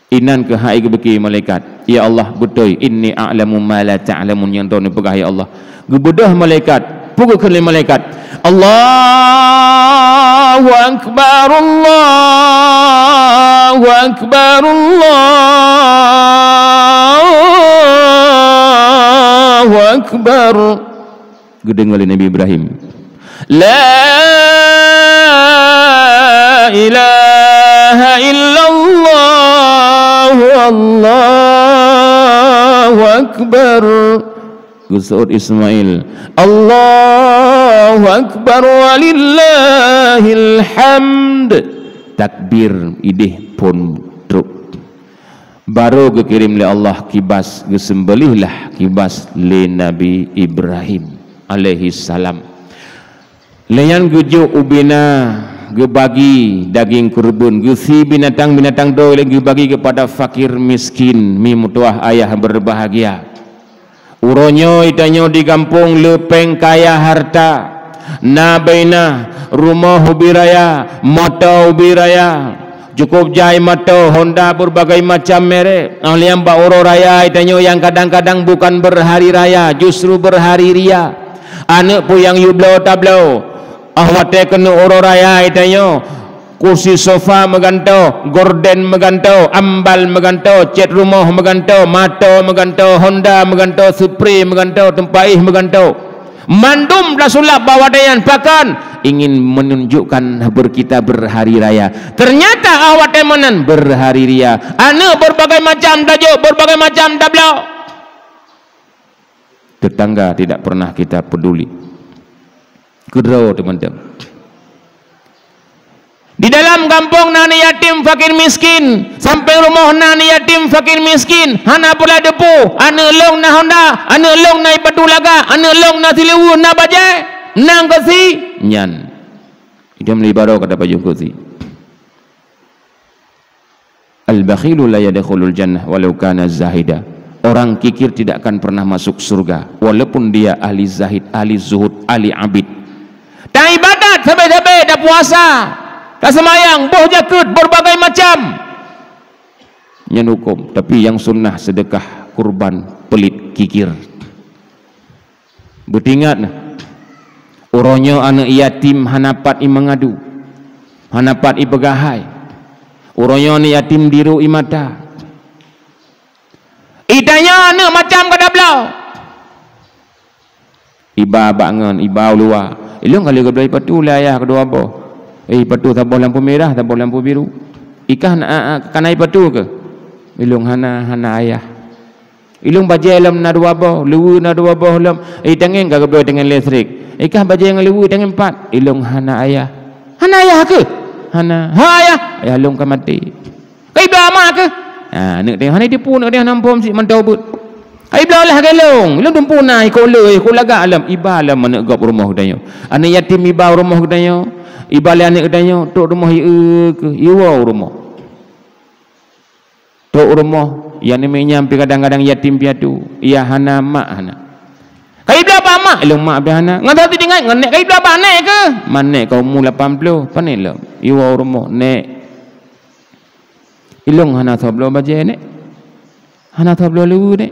inan keuh hai geubeuki malaikat, "Ya Allah, beutôi, inni a'lamu ma la ta'lamun," nyang droeneuh peugah, ya Allah. Geubeudôh malaikat, peue geukheun lé malaikat, "Allahu Akbar, Allahu Akbar, Allahu Akbar." Geudeungoe lé Nabi Ibrahim, "La ilaha illallah, Allahu Akbar." Geuseuôt Ismail, "Allahu Akbar, walillahil hamd." Takbir, idéh phon trok. Barô geukirém lé Allah kibas, geuseumbeulihlah kibas lé Nabi Ibrahim alaihissalam. Lé nyan geujok ubena, geubagi daging keureubeuen, geusie binatang-binatang droe lé geubagi keupada fakir miskin, mi meutuwah ayah beubahgia. Uroe nyoe geutanyoe di gampông leupeng kaya harta, na beuinah, rumoh ubé raya, moto ubé raya, cukôp jai moto Honda beurbagai macam merek. Óh lheueh nyan bak uroe raya geutanyoe nyang kadang-kadang bukan beurhari raya, justru beurhari ria. Aneuk peue nyang yue bloe tabloe. Óh watèe keuneuk uroe raya geutanyoe, kursi sofa meugantoe, gorden meugantoe, ambal meugantoe, cét rumoh meugantoe, moto meugantoe, Honda meugantoe, Supra meugantoe, teumpat éh meugantoe. Mandum tasulap bak watèe nyan pakon? Ingin menunjukkan ber-, kita berhari raya. Ternyata óh watèe meunan berhari ria. Aneuk berbagai macam tajok, berbagai macam tabloe. Tetangga tidak pernah kita peduli. Keudroe teumantong. Di dalam gampông na aneuk yatim fakir miskin, sampéng rumoh na aneuk yatim fakir miskin, hana pula deupeu, aneuk lôn na honda, aneuk lôn na ipatu lagak, aneuk lôn na siluweue, na bajèe, na keusi, nyan. Idam lé barô kata pajoh keusi. "Al-bakhilu la yadkhulul jannah walau kana zahida." Orang kikir tidak akan pernah masuk surga, walaupun dia ahli zahid, ahli zuhud, ahli abid. Taibadat sabé-sabé, tapuasa, taseumayang, boh jakeuet, berbagai macam. Nyan huköm, tapi nyang sunnah seudeukah kurban peulit kikir. Beutingat na, uroe nyoe aneuk yatim hana pat imeungadu, hana pat ipeugah hai. Uroe nyoe aneuk yatim diru imata. Itanyoe aneuk macam ka tabloe. Iba bak ngon, iba u luwa. Ilôn ka lheueh geubloe ipatu lé ayah keudua boh. Eh, ipatu saboh lampu mirah, saboh lampu biru. Ikah na, a, a, kana ipatu keuh? Ilôn hana, hana ayah. Ilôn bajèe lom na dua boh, luweue na dua boh lom. Eh, tangieng ka geubloe tangieng listrik. Ikah bajèe ngon luweue tangieng pat. Ilôn hana ayah. Hana ayah keuh? Hana. Ha ayah? Ayah lôn ka maté. Ka iba mak keuh? Ha, aneuk teuh hana jiteupeu, aneuk teuh hana muphom cit mantong beuet. Ai bloe lah galong, lôn teumpu na iko le, iko lagak lom, iba lom aneuk gob rumoh geutanyoe. Aneuk yatim iba rumoh geutanyoe, iba lé aneuk geutanyoe, trok rumoh ieu keuh, iwoe rumoh. Trok rumoh, ya namiet nyan pih kadang-kadang yatim piatu, ya hana mak hana. Kai bloe bak mak, ilong mak pih hana. Ngon satu tinggai, ngon nek kai bloe bak nek keuh. Mak nek ka umu lapan ploh, pane lom. Iwoe rumoh, nek. Ilong hana soe bloe bajée nek. Hana soe bloe leuweue nek.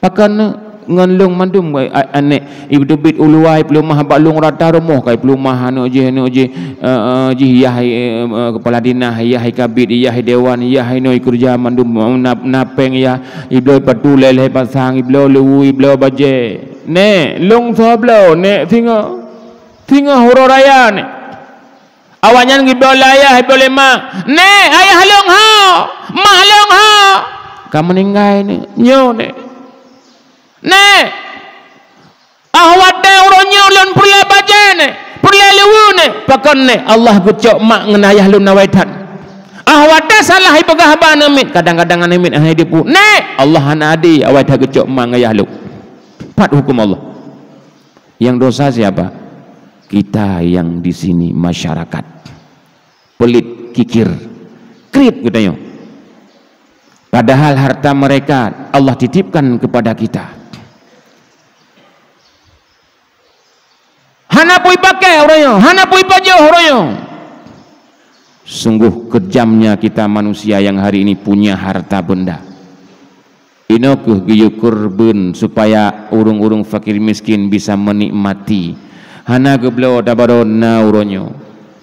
Pakon ngon lôn mandum, a-, aneuk, ibeuteubiet u luwa, ipeuleumah bak lôn rata rumoh, ka ipeuleumah aneuk jih, aneuk jih, eh, eh, jih yah, eh, eh, kepala dinas, yah kabid, yah dewan, yah inoe keureuja mandum, na, na péng yah, ibloe patu lhée-lhée pasang, ibloe leuweue, ibloe bajée. Nek, lôn soe bloe, nek singoh. Singoh uroe raya nek. Awaknyan geubloe lé ayah, geubloe lé mak. "Nek, ayah lôn ho! Mak lôn ho!" Ka meuninggai ni, nyoe nek. "Nek, ah watée uroe nyoe lôn peureulée bajée nek, peureulée leuweue nek." "Pakon nek, Allah geucok mak ngon ayah lôn awai that. Ah watée salah ipeugah haba aneuk miet, kadang-kadang aneuk miet hana jiteupeue. Nek, Allah hana adé awai that geucok mak ngon ayah lôn." Pat huköm Allah. Yang dosa siapa? Kita yang di sini, masyarakat. Pelit, kikir, kriet geutanyoe. Padahal harta mereka Allah titipkan kepada kita. Hana peue ipakai uroe nyoe, hana peue ipajoh uroe nyoe. Sungguh kejamnya kita manusia yang hari ini punya harta benda. Inoe kheueh geuyue keureubeuen supaya ureuëng-ureuëng fakir miskin bisa meunikmati. Hana geubloe tabaroe na uroe nyoe.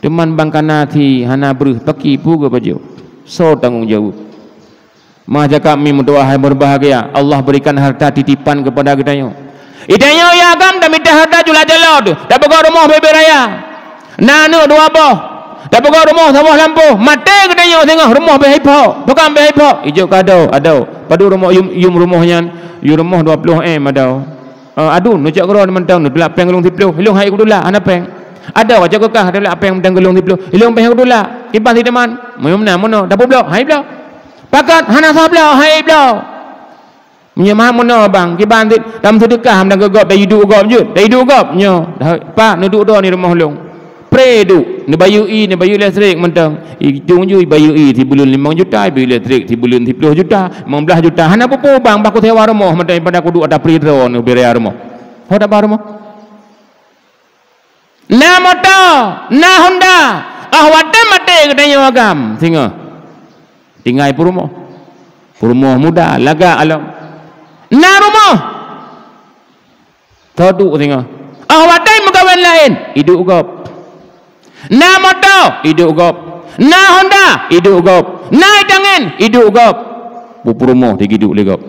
Teuma ban ka na thi hana breueh paki peue geupajoh. Soe tanggong jaweueb? Mah jakak mi meutuwah hai beubahgia, Allah berikan harta titipan keupada geutanyoe. Geutanyoe ya agam tamita harta jula-jala teuh, tapeugah rumoh bebe raya. Na aneuk dua boh, tapeugah rumoh saboh lampôh, maté geutanyoe singoh rumoh beh iphok, peugah beh iphok. Ijok keu adoe, adoe. Padub rumoh yum, yum rumoh nyan, yum rumoh dua ploh M adoe. Eh, adun, neucok keudroe mantong, neutulak péng lôn siploh, ilong hai kutulak, hana péng. Adoe, cok keu kah, neutulak péng mantong keu lôn siploh, ilong péng kutulak. Kiban si teuma, meunyoe meunan meunoe, tapeubloe, hai bloe. Pakat, hana saboh bloe, hai bloe. Meunyoe meunoe bang, kiban si, tam seudeukah mantong keu gob, tayue duek gob jeuet, tayue duek gob, nyoe, Pak, neuduek droe ni rumoh lôn. Pre duek, neubayeue ie, neubayeue listrik mantong. Itong ju ibayeue ie sibuleuen limong juta, ibayeue listrik sibuleuen siploh juta, limong blaih juta. Hana peue-peue bang, bah kusewa rumoh mantong daripada kuduek ata pri droe neubri rumoh. Ho taba rumoh? Na moto, na Honda. Ah watée maté geutanyoe agam singoh. Tinggai peurumoh. Peurumoh muda, lagak alom. Na rumoh. Toduk singoh. Ah watée meukawen laén, iduek gob. Na moto, iduek gob. Na Honda, iduek gob. Na itangen, iduek gob. Bupeurumoh digiduek lé gob.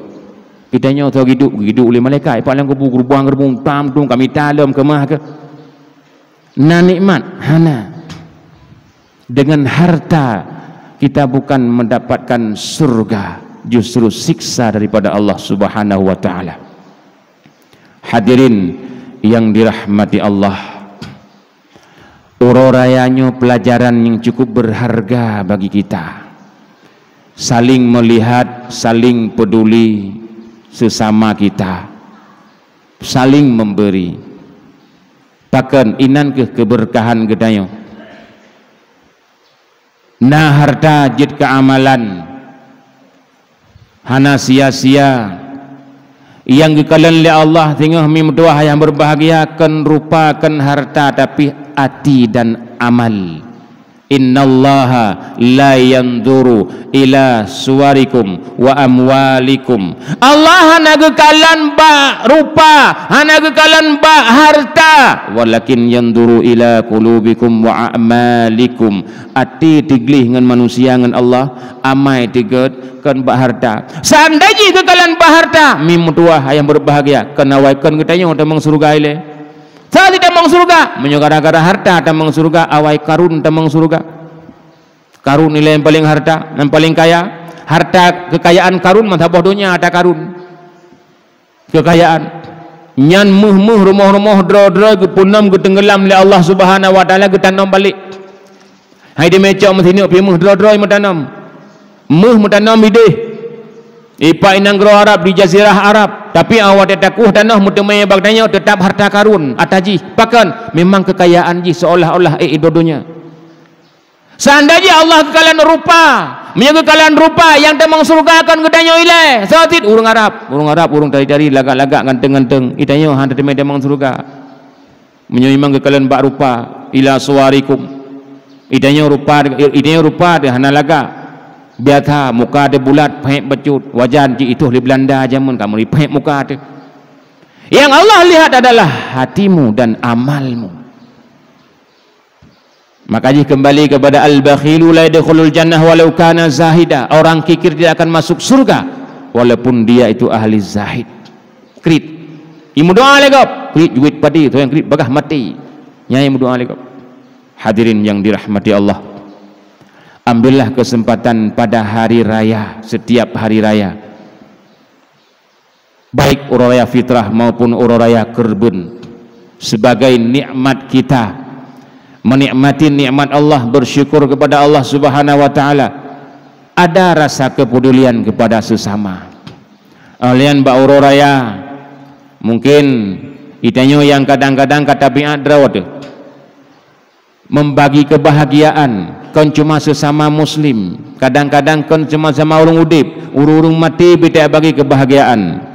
Geutanyoe soe giduek, giduek lé malaikat, ipak lam kubu, geurubang geurubung, tam tum, ka mita lom keumah keuh. Na nikmat, hana. Dengan harta kita bukan mendapatkan surga, justru siksa daripada Allah Subhanahu wa taala. Hadirin yang dirahmati Allah, uroe raya nyoe pelajaran yang cukup berharga bagi kita. Saling melihat, saling peduli sesama kita, saling memberi. Pakon, inan kheueh keubeurkahan geutanyoe. Na harta jeuet keu amalan, hana sia-sia. Nyang geukalon lé Allah singoh mi meutuwah nyang beubahgia kon rupa, kon harta, tapi ati dan amal. "Innallaha la yanzuru ila suwarikum wa amwalikum." Allah hana geukalon bak rupa, hana geukalon bak harta, "walakin yanzuru ila qulubikum wa a'malikum." Até teugleh ngon manusia ngon Allah, amai teugot kon bak harta. Seandai jih geukalon bak harta, mi meutuwah nyang beubahgia, kon awai kon geutanyoe tamong syeuruga ilée. Soe tamong syeuruga? Meunyoe gara-gara harta tamong syeuruga, awai Karun tamong syeuruga. Karun ilée nyang paleng harta, nyang paleng kaya. Harta, keukayaan Karun meusaboh donya ata Karun. Keukayaan. Nyan méuh-méuh, rumoh-rumoh, droe-droe geupeunom, geuteunggelam lé Allah Subhanahu wa Taala, geutanom balek. Hai dimeucok meusineuk pih méuh droe-droe meutanom. Méuh meutanom idéh. Ipak inong keudroe Arab di jazirah Arab, tapi awak teuh takuh tanoh meuteumé bak tanyoe teutap harta karun ata jih. Pakon? Memang keukayaan jih seolah-olah ék ido donya. Seandai jih Allah geukalon rupa, meunyoe geukalon rupa nyang tamong syeuruga kon geutanyoe ilée, soe cit? Ureuëng Arab. Ureuëng Arab, ureuëng tari-tari, lagak-lagak, ganteng-ganteng. Geutanyoe hana teumé tamong syeuruga. Meunyoe memang geukalon bak rupa, ila suwarikum. Geutanyoe rupa, geutanyoe rupa teuh hana lagak. Biasa, muka teuh bulat, phét bacut, wajan jiitoh lé Beulanda jameun ka meuri phét muka teuh. Yang Allah lihat adalah hatimu dan amalmu. Maka jih kembali kepada al-bakhilu la yadkhulul jannah walau kana zahida. Orang kikir tidak akan masuk surga walaupun dia itu ahli zahid. Kriet. Imeudoa lé gob, kriet juet padé, soe nyang kriet bagaih maté. Nyan imeudoa lé gob. Hadirin yang dirahmati Allah. Ambillah kesempatan pada hari raya, setiap hari raya. Baik uroe raya fitrah maupun uroe raya keureubeuen, sebagai nikmat kita, menikmati nikmat Allah, bersyukur kepada Allah Subhanahu wa Taala, ada rasa kepedulian kepada sesama. Óh lheueh nyan bak uroe raya, mungkin geutanyoe nyang kadang-kadang ka tabiát droe teuh, membagi kebahagiaan kon cuma sesama muslim, kadang-kadang kon cuma sama ureuëng udeb, ureuëng-ureuëng maté pih tabagi kebahagiaan.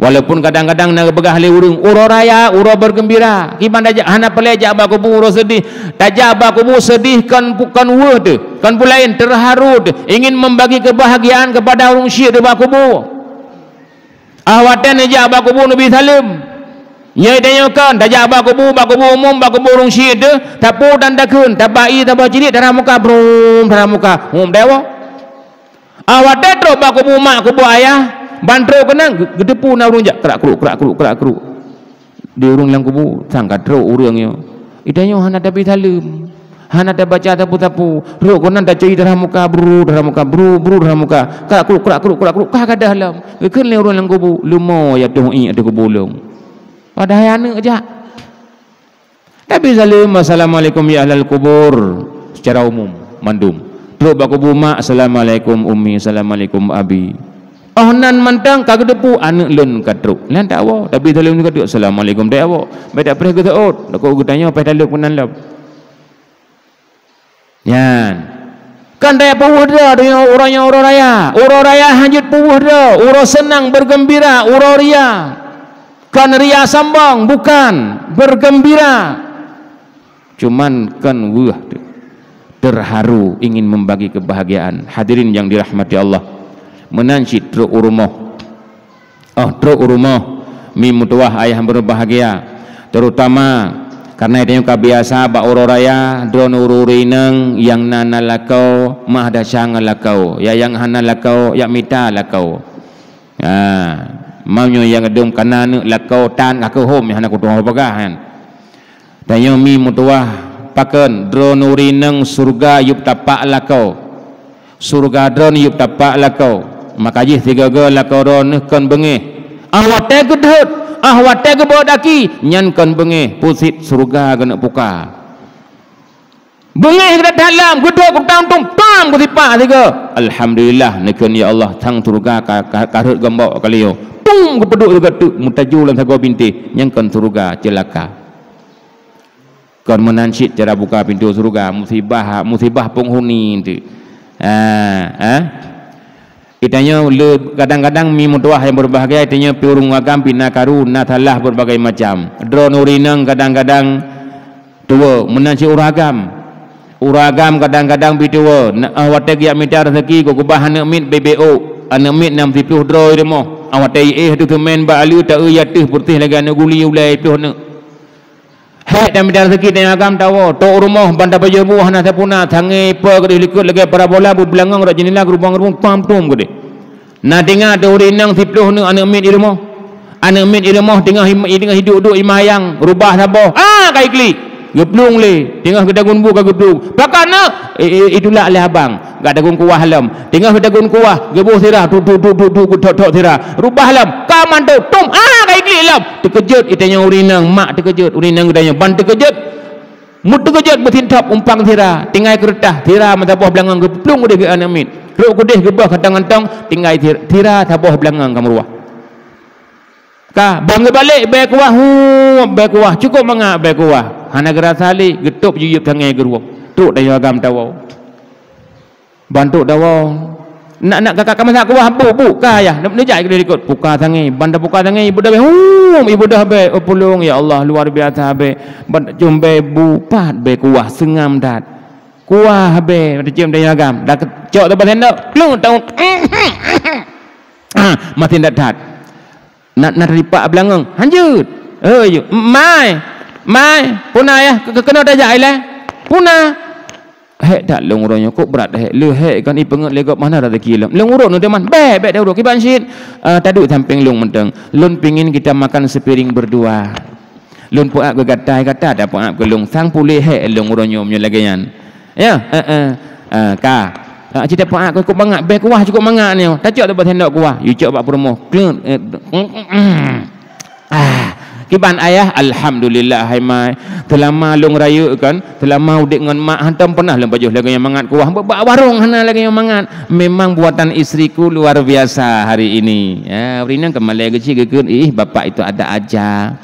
Walaupun kadang-kadang na geupeugah lé ureuëng, "Uroe raya, uroe bergembira." Kiban tajak, hana peureulée jak bak kubu uroe seudeh. Tajak bak kubu seudeh kon pu-, kon weueh teuh, kon peue laén, terharu teuh, ingin membagi kebahagiaan kepada ureuëng syik di bak kubu. Ah watée neujak bak kubu neubi saleuem. Nyoe tanyoe kon, tajak bak kubu, bak kubu umum, bak kubu ureuëng syik teuh, tapu dan takheun, taba ié, taba cilik, tara muka, brum, tara muka. Hum, dewa. Ah watée trok bak kubu mak, kubu ayah, ban trok keunan, geu-, geuteupu na ureuëng jak, krak kruk, krak kruk, krak kruk. Di ureuëng lam kubu, sang ka trok ureuëng nyoe. Geutanyoe hana tabi saleuem, hana tabaca sapeue-sapeue. Trok keunan tacok ié tara muka, bru, tara muka, bru, bru, tara muka. Krak kruk, krak kruk, krak kruk, ka gadôh lom. Geukheun lé ureuëng lam kubu, "Leumo ya tueng ié ateueh kubu lôn." Padahai aneuëk jak. Tabi saleuem, "Assalamualaikum ya ahlal kubur," secara umum, mandum. Trok bak kubu mak, "Assalamualaikum ummi, assalamualaikum abi." Óh nan mantong ka geuteupu, "Aneuëk lôn ka trok." Nyan tawoe, tabi saleuem ka trok, "Assalamualaikum," tawoe. Bék tapreh geuseuôt, takot geutanyoe paih taleueb keunan lom. Nyan. Kan raya peuweueh droe, uroe nyoe uroe raya. Uroe raya hanjeuet peuweueh droe, uroe seunang, bergembira, uroe ria. Kon ria sombong, bukan, bergembira. Cuman kon weueh teuh. Terharu ingin membagi kebahagiaan. Hadirin yang dirahmati Allah. Meunan cit trok u rumoh. Óh trok u rumoh, mi meutuwah ayah berbahagia, terutama karena tanyoe ka biasa bak uroe raya, droeneuh ureuëng inong nyang na, na lakoe, meuah desya ngon lakoe, ya nyang hana lakoe, jak mita lakoe. Ha, meunyoe nyang dum kana aneuëk lakoe tan ka keuhom, hana kutuho peugah nyan. Tanyoe mi meutuwah, pakon droeneuh ureuëng inong syeuruga yub tapak lakoe. Syeuruga droeneuh yub tapak lakoe. Maka jih sigoe-goe lakoe droeneuh kon beungéh. Ah watée geudhôt, ah watée geubeuet aki, nyan kon beungéh, pusit syeuruga geuneuk puka. Beungéh geudat that lom, geudhôt geutang tum, tam geusipak sigoe. Alhamdulillah, neukheun ya Allah, sang syeuruga ka, ka, ka rhot gombok kali nyoe. Tum geupeuduek sigoe teuk, meutajô lam sagoe bintéh, nyan kon syeuruga, ceulaka. Kon meunan cit cara buka pintoe syeuruga, musibah, musibah penghuni tu. Ha, ha? Geutanyoe le, kadang-kadang mi meutuwah nyang berbahagia, geutanyoe pih ureuëng agam pih na karu, na salah berbagai macam. Droeneuh ureuëng inong kadang-kadang tuwoe, meunan cit ureuëng agam. Ureuëng agam kadang-kadang pih tuwoe, na, ah, watée geujak mita raseuki, geukeubah aneuëk miet bébék ôk. Aneuëk miet na siploh droe di rumoh. Ah, watée jiéh ateueh seumén bak aleue, ta-eu ateueh, peureséh lagée aneuëk guli ulée ploh aneuëk. Hék tamita raseuki tanyoe agam tawoe, trok u rumoh ban tapajoh bu hana sapeue na, sangé ipe keudeh likot lagée parabola, beubeulangong rot jeundela geurubong-rubong, pam tum keudeh. Na teungoh teuh ureuëng inong siploh aneuëk, aneuëk miet di rumoh. Aneuëk miet di rumoh teungoh im-, teungoh iduek-duek imayang, rubah saboh, ah, ka iklik. Geuplueng lé, teungoh geudagun bu ka geuplueng. Pakon na, i, i, itulak lé abang. Geudagun kuah lom. Teungoh geudagun kuah, geuboh sira, tu, tu, tu, tu, tu, geuthok-thok sira. Rubah lom, ka mantöng, tum, ah, ka iklik lom. Teukeujot geutanyoe ureuëng inong, mak teukeujot, ureuëng inong geutanyoe ban teukeujot. Meuteukeujot beusintop umpang sira, tinggai keureutah, sira meusaboh beulangong geuplueng u déh geuh aneuëk miet. Trok keudeh geuboh kantong-kantong, tinggai sir-, sira saboh beulangong ka meuruah. Ka, ban geubalek bée kuah, hu, bée kuah, cukôp mangat bée kuah. Hana geurasa lé, geutôb jiyueb sangé geuruôh. Trok tanyoe agam tawoe. Ban trok tawoe. Nak, nak ka, ka, ka masak kuah, bu, bu, ka yah. Neujak keudeh likot, puka sangé. Ban tapuka sangé, ibeudôh bée, hu, ibeudôh bée. Oh, pulông, ya Allah, luar biasa bée. Ban tacôm bée bu, pat bée kuah, seungam that. Kuah bée, tacôm tanyoe agam. Dah ke-, cok saboh sendok, klung, tawoe. Ah, masin that-that. Na, na teulipak beulangong. Hanjeuet. Hei, mai. Mai. Puna yah. Ke-, ke-, keunoe tajak ilée. Puna. Hék that lôn uroe nyoe. Kok brat hék. Le hék kan ipeungeut lé gob, mana rezeki lôn. Lôn urot nyoe teuma. Bék, bék dah urot. Kiban cit. Eh, taduek sampéng lôn mantong. Lôn pingin kita makan sepiring berdua. Lôn peuak keu gata, gata tapeuak keu lôn. Sang puléh hék lôn uroe nyoe meunyoe lagée nyan. Ya, eh, eh. Ah, ka. Ah, ci tapeuak keu, keu mangat, bée kuah cukôp mangat nyoe. Tacok saboh sendok kuah. Yu cok bak peurumoh. Kleut, eh, ah, kiban ayah, alhamdulillah, hai mai. Teulama lôn rayeuk kan, teulama udeb ngon mak, hantom peunah lôn pajoh lagée nyang mangat kuah. Bak, bak warong hana lagée nyang mangat. Memang buatan istriku luar biasa hari ini. Ya, ureueng inong ka malée geucit geukheun, "Ih, bapak itu ada aja."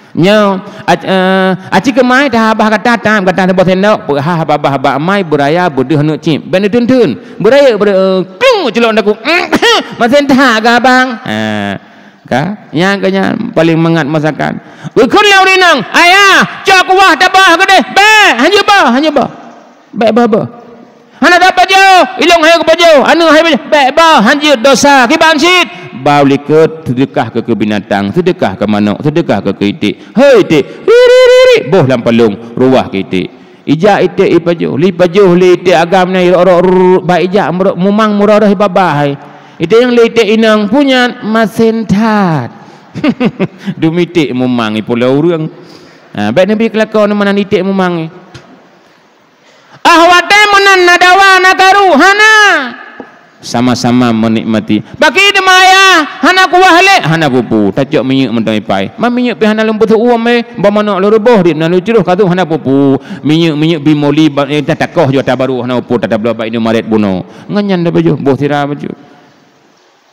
Nyoe, ac-, eh, aci keumai tahabah gata tam, gata saboh sendok, peuhah babah bak mai beuraya beudeuh aneuk cit. Bék neuteun-teun. Beuraya, beuraya, eh, klung culok daku. Masen that keu abang. Ha. Ka? Nyang keu nyan paléng mangat masakan. Geukheun lé ureueng inong, "Ayah, cok kuah tabah keudeh." "Bék, hanjeuet bah, hanjeuet bah." Bék bah, bah. Hana tapajoh, ilong hai kupajoh, aneuk hai pajoh. Bék bah, hanjeuet dosa, kiban cit. Bah likot, seudeukah keu, keu binatang, seudeukah keu manok, seudeukah keu, keu iték. Hei iték, ri, ri, ri, ri, boh lam palong, ruwah keu iték. Ijak iték ipajoh, lé ipajoh lé iték agam nyan irok-rok, rrrr, bah ijak meurok, mumang meurok roh ibabah hai. Iték nyang lé iték inong punyan masen that. Dum iték mumang ipulo ureueng. Ha, bék neubi keulakon meunan iték mumang. Ah, watée meunan na dawa, na karu, hana. Sama-sama menikmati. Baki teuma ayah, hana kuah lé, hana peue-peue. Tacok minyeuk mantong ipai. Ma minyeuk pih hana lôn peuseuuem, eh. Bah manok lôn reuboh, dim na lôn curoh ka tu hana peue-peue. Minyeuk, minyeuk bimoli, ba-, eh, tatakoh ju ata barô hana peue-peue, tatabloe bak Indomaret bunoe. Ngon nyan dah bajoh, boh sira bacut.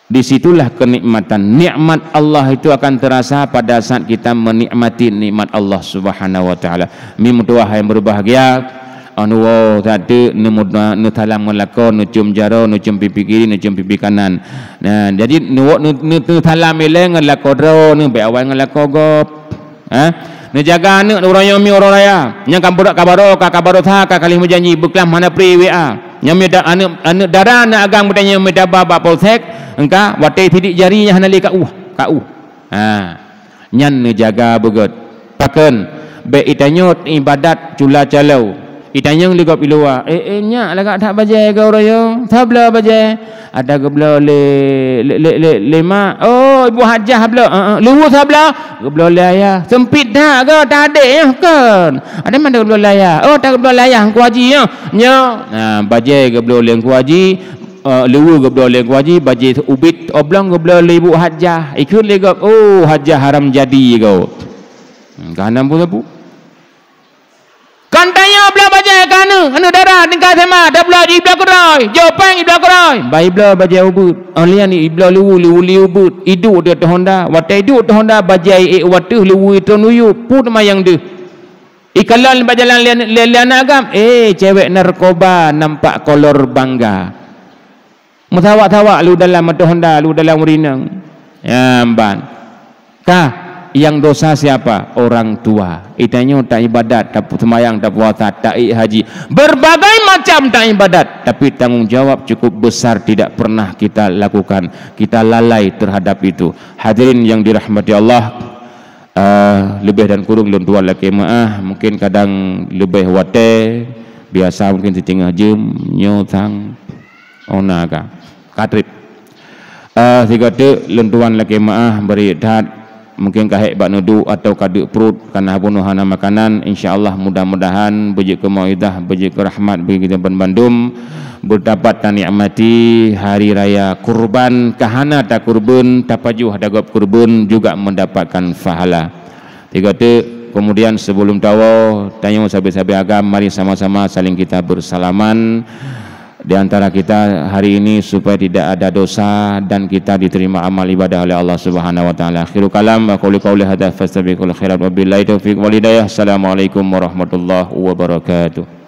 Di situlah kenikmatan. Nikmat Allah itu akan terasa pada saat kita menikmati nikmat Allah Subhanahu wa Taala. Mi meutuwah yang berbahagia, anu woe that teuk neumut-, neutalam ngon lakoe, neucium jaroe, neucium pipi kiri, neucium pipi kanan. Nah, jadi neuwoe neu-, neu-, neutalam ilée ngon lakoe droeneuh, bék awai ngon lakoe gob. Ha? Neujaga aneuk uroe nyoe mi uroe raya. Nyang ka beurok ka baroe, ka, ka baroe sa, ka kalih meujanji, beuklam hana pri W A. Nyoe mi da-, aneuk, aneuk dara, aneuk agam geutanyoe mi daba bak polsek, engka watée sidik jari nyan hana lé ka uh, ka uh. Ha. Nyan neujaga beugét. Pakon? Bék itanyoe ibadat cula calo. Itanyong lé gob iluwa, "Eh, eh, nyak lagak that bajée keu uroe nyoe? Sabloe bajée?" Ata geubloe lé, lé, lé, lé, lé mak. "Oh, Ibu Hajah bloe." "Heeh." "Leuwue sabloe?" "Geubloe lé ayah." "Seumpit that goe, ta adék nyoe kon." "Ada mana geubloe lé ayah?" "Oh, ta geubloe lé ayah Teungku Haji nyoe." Nyoe. Nah, bajée geubloe lé Teungku Haji, eh, leuwue geubloe lé Teungku Haji, bajée ubit oblong geubloe lé Ibu Hajah. Ikheun lé gob, "Oh, Hajah haram jadi kau." Hmm, ka hana peue-peue. Kan tanyoe bloe bajée keu aneuk, aneuk dara tingkat S M A, tabloe jih bloe keudroe, jopeng jih bloe keudroe. Bah ibloe bajée ubeut, oh lian ibloe leuwue, leuwue li ubeut, iduek di ateueh honda, watée iduek ateueh honda bajée ék wateuh leuwue tron uyueb, peue teuma nyang deuh. Ikalon bak jalan lé, lé, lé aneuk agam, eh, cewek narkoba nampak kolor bangga. Meusawak-sawak lu dalam ateueh honda, lu dalam urineueng. Ya, ban. Ka, yang dosa siapa? Orang tua. Itanyoe ta ibadat, ta seumayang, ta puasa, ta ék haji. Berbagai macam ta ibadat, tapi tanggung jawab cukup besar tidak pernah kita lakukan. Kita lalai terhadap itu. Hadirin yang dirahmati Allah, eh, leubeh dan kureueng lôn tuan lakée meuáh, mungkin kadang leubeh watée, biasa mungkin siteungoh jeuem, nyoe sang Ona ka. Ka trép. Eh, sigoe teuk lôn tuan lakée meuáh bri that, mungkin ka hék bak neuduek atawa ka deuk pruet, ka na bunoe hana makanan, insya Allah mudah-mudahan beujeuet keu mauidhah, beujeuet keu rahmat bagi kita ban bandum, beutapat tanikmati hari raya kurban, ka hana takurban, tapajoh ata gob kurban juga mendapatkan pahala. Tiga teuk, kemudian sebelum tawoe, tanyoe sabe-sabe agam, mari sama-sama saling kita bersalaman. di antara kita hari ini supaya tidak ada dosa dan kita diterima amal ibadah oleh Allah Subhanahu wa taala. Akhirul kalam, aqulu qauli hadza fastabiqul khairat, wabillahi taufiq wal hidayah. Assalamualaikum warahmatullahi wabarakatuh.